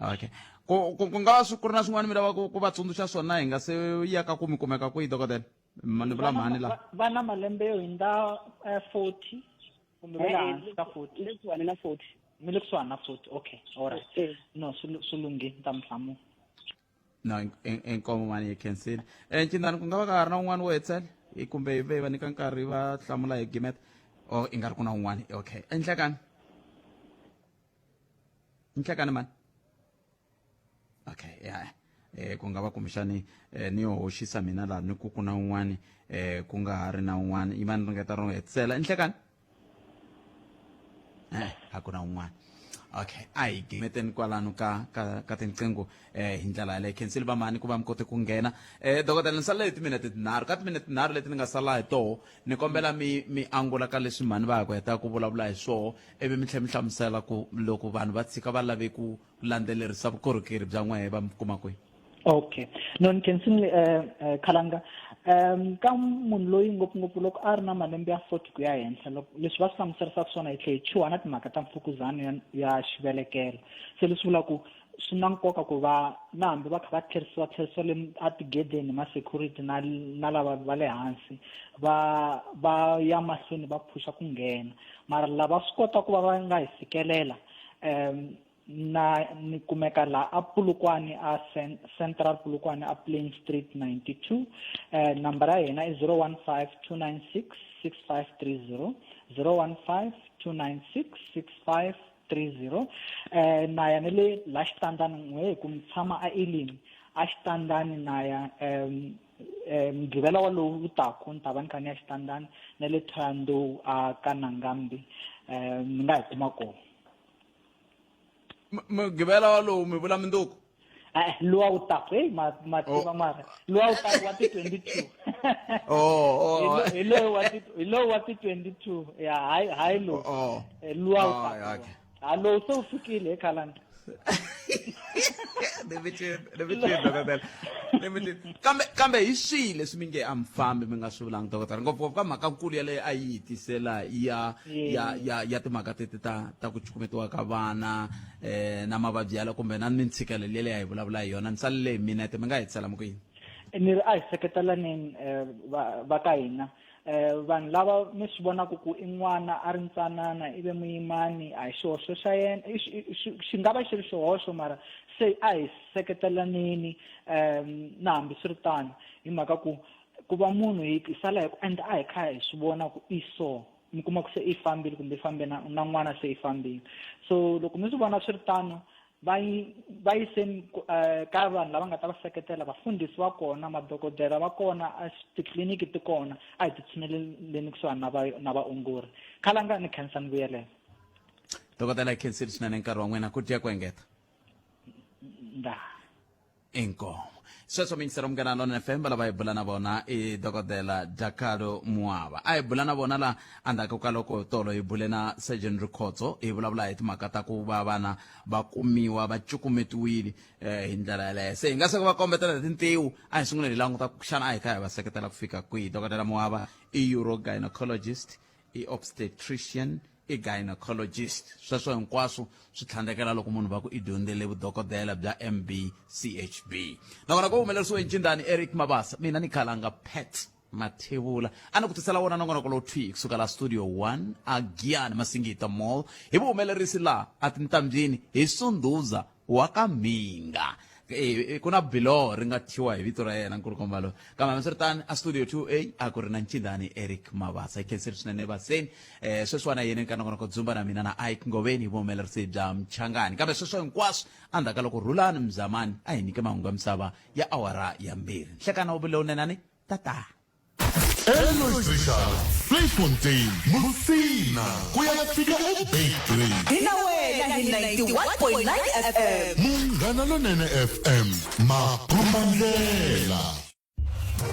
[SPEAKER 2] Okay. Ku ku ku nga va swi ku ri na swin'wana mi lava ku ku va tsundzuxa swona hi nga se ya ka ku mi kumeka kwihi dokodela? Ni vula mhani la.
[SPEAKER 16] Va na malembe yo hundza 40 kumbe va le hansi ka 40.
[SPEAKER 6] Le kusuhani na 40.
[SPEAKER 16] Mi le kusuhani na 40. Okay. All right. No, swi swi lunghile ni ta mi hlamula.
[SPEAKER 2] No, inkomo mani yi khensile. Eh Ncindani ku nga va ka ha ri na un'wana wo hetisela kumbe hi ve va nyika nkarhi va hlamula hi gimeta or i nga ri ku na un'wana. Okay. Enhlekani. Nhlekani mani. Okay, yeah. Eh ku nga va kumbexani eh, ni yo hoxisa mina laha ni ku ku na un'wana eh ku nga ha ri na un'wana yi va ni ringeta ro hetisela. Enhlekani. Eh, a ku na un'wana. Okay, a hi gimeteni kwalano ka ka ka tinqingho eh hi ndlela yaleyo. Khensile vamani ku va mi kote ku nghena. Eh dokodela ni sala hi timinete tinharhu. Ka timinete tinharhu leti ni nga sala hi toho, ni kombela mi mi angula ka leswi mhani va ha ku heta ku vulavula hi swoho ivi mi tlhela mi hlamusela ku loko vanhu va tshika va lave ku landzelerisa vukorhokeri bya n'wehe va mi kuma kwihi.
[SPEAKER 16] Okay, no ni khensile Khalanga. Ka munhu loyi ngopfungopfu loko a ri na malembe ya 40 ku ya henhla, loko leswi va swi hlamuserisaka swona hi tlhe hi chuha na timhaka ta mfukuzana ya xivelekelo. Se leswi vulaka ku swi na nkoka ku va na hambi va kha va tlherisiwa tlherisiwa le atigedeni ma security na lava va le hansi va va ya mahlweni va phusha ku nghena, mara lava swi kota ku va va nga hi fikelela na ni kumeka la a Polokwane a Central Polokwane a Plain Street 92. Number ya hina i 015 296 6530, 015 296 6530. Na ya ni le la xitandani n'we hi ku mi tshama a Elim a xitandani na ya Mugqivela wa lowu wu taku ni ta va ni kha ni ya xitandani na le Thohoyandou a ka Nangambi, mi nga hi kuma kona.
[SPEAKER 2] Mugqivela wa lowu mi vula minduku?
[SPEAKER 16] Eh, luwa wu taku, hey, ma tiva mara luwa wu taku wa ti 22.
[SPEAKER 2] Oh, oh.
[SPEAKER 16] Hi lowu wa ti, hi lowu wa ti 22. Ya, hayi, hayi lowu.
[SPEAKER 2] Oh.
[SPEAKER 16] Luwa wu
[SPEAKER 2] Oh,
[SPEAKER 16] taku.
[SPEAKER 2] okay.
[SPEAKER 16] Ha lowu se wu fikile he Khalanga.
[SPEAKER 2] Ni mi twile, dokodela. Ni mi twile. Kambe hi swihi leswi mi nge a mi fambi mi nga swi vulanga, dokodela, ngopfungopfu ka mhaka nkulu yaleyo a yi tisela ya timhaka teti ta ku cukumetiwa ka vana na mavabyi yala kumbe na mintshikelelo yaleyo a hi vulavula hi yona. Ni salele hi minete, mi nga hetisela mi ku yini?
[SPEAKER 16] Ni ri a hi seketelaneni va ka hina. Vanhu lava mi swi vonaka ku i n'wana a ri ntsanana ivi muyimani a hi xihoxo xa yena, xi nga va xi ri xihoxo, mara se a hi seketelaneni na hambi swi ri tano, hi mhaka ku ku va munhu hi sala hi ku endla a hi kha hi swi vona ku i so mi kuma ku se i fambile kumbe i fambe na n'wana se i fambile. So loko mi swi vona swi ri tano, va yiseni ka vanhu lava nga ta va seketela, vafundhisi va kona, madokodela va kona, a titliliniki ti kona, a hi ti tshineleleni kusuhani na vaongori. Khalanga ni khensa ni vuyelela.
[SPEAKER 2] Dokodela, hi khensile swinene nkarhi wa n'wina, ku dya ku engeta.
[SPEAKER 16] Nda.
[SPEAKER 2] Inkomo. Sweswo miyingiselo Munghana Lonene FM, va lava hi bula na vona i dokodela Dakalo Muava. A hi bula na vona la endzhaku ka loko tolo hi bule na Surgeon Rikhotso hi vulavula hi timhaka ta ku va vana va kumiwa va cukumetiwile hi ndlela yaleyo. Se hi nga se ku va kombetela hi tintiwu, a hi sungule hi languta ku xana a hi kha hi va seketela ku fika kwihi. Dokodela Muava i urogynecologist, i obstetrician, i gynecologist. Sweswo hinkwaswo swi tlhandlekela loko munhu va ku i dyondzele vudokodela bya MBCHB. Nakona ku humelerisiwe ncindani Eric Mabasa, mina ni Khalanga Pat Mathebula. A ni ku tisela wona nongonoko lowu thwi kusuka la Studio 1 a Giyani Masingita Mall hi vuhumelerisi laha a tintambyini hi Sunduza wa ka Mhinga. Ku na biloho ri nga thyiwa hi vito ra yena nkulukumba loyi. Kambe hambiswiritano a Studio 2A a ku ri na ncindani Eric Mabasa. Hi khensile swinene Baseni. Sweswiwani a yeni ka nongonoko Dzumba na mina na Ike Ngoveni hi vuhumelerisi bya Mchangani. Kambe sweswo hinkwaswo endzhaku ka loko Rhulani Mzamani a hi nyike mahungu ya misava ya awara ya 2. Nhlekana wu lowunenani, tata.
[SPEAKER 1] Elois Richard, Vleifontein, Musina, ku ya fika eBeitbridge.
[SPEAKER 4] Hi na wena hi 91.9 FM.
[SPEAKER 1] Munghana Lonene FM, makombandlela.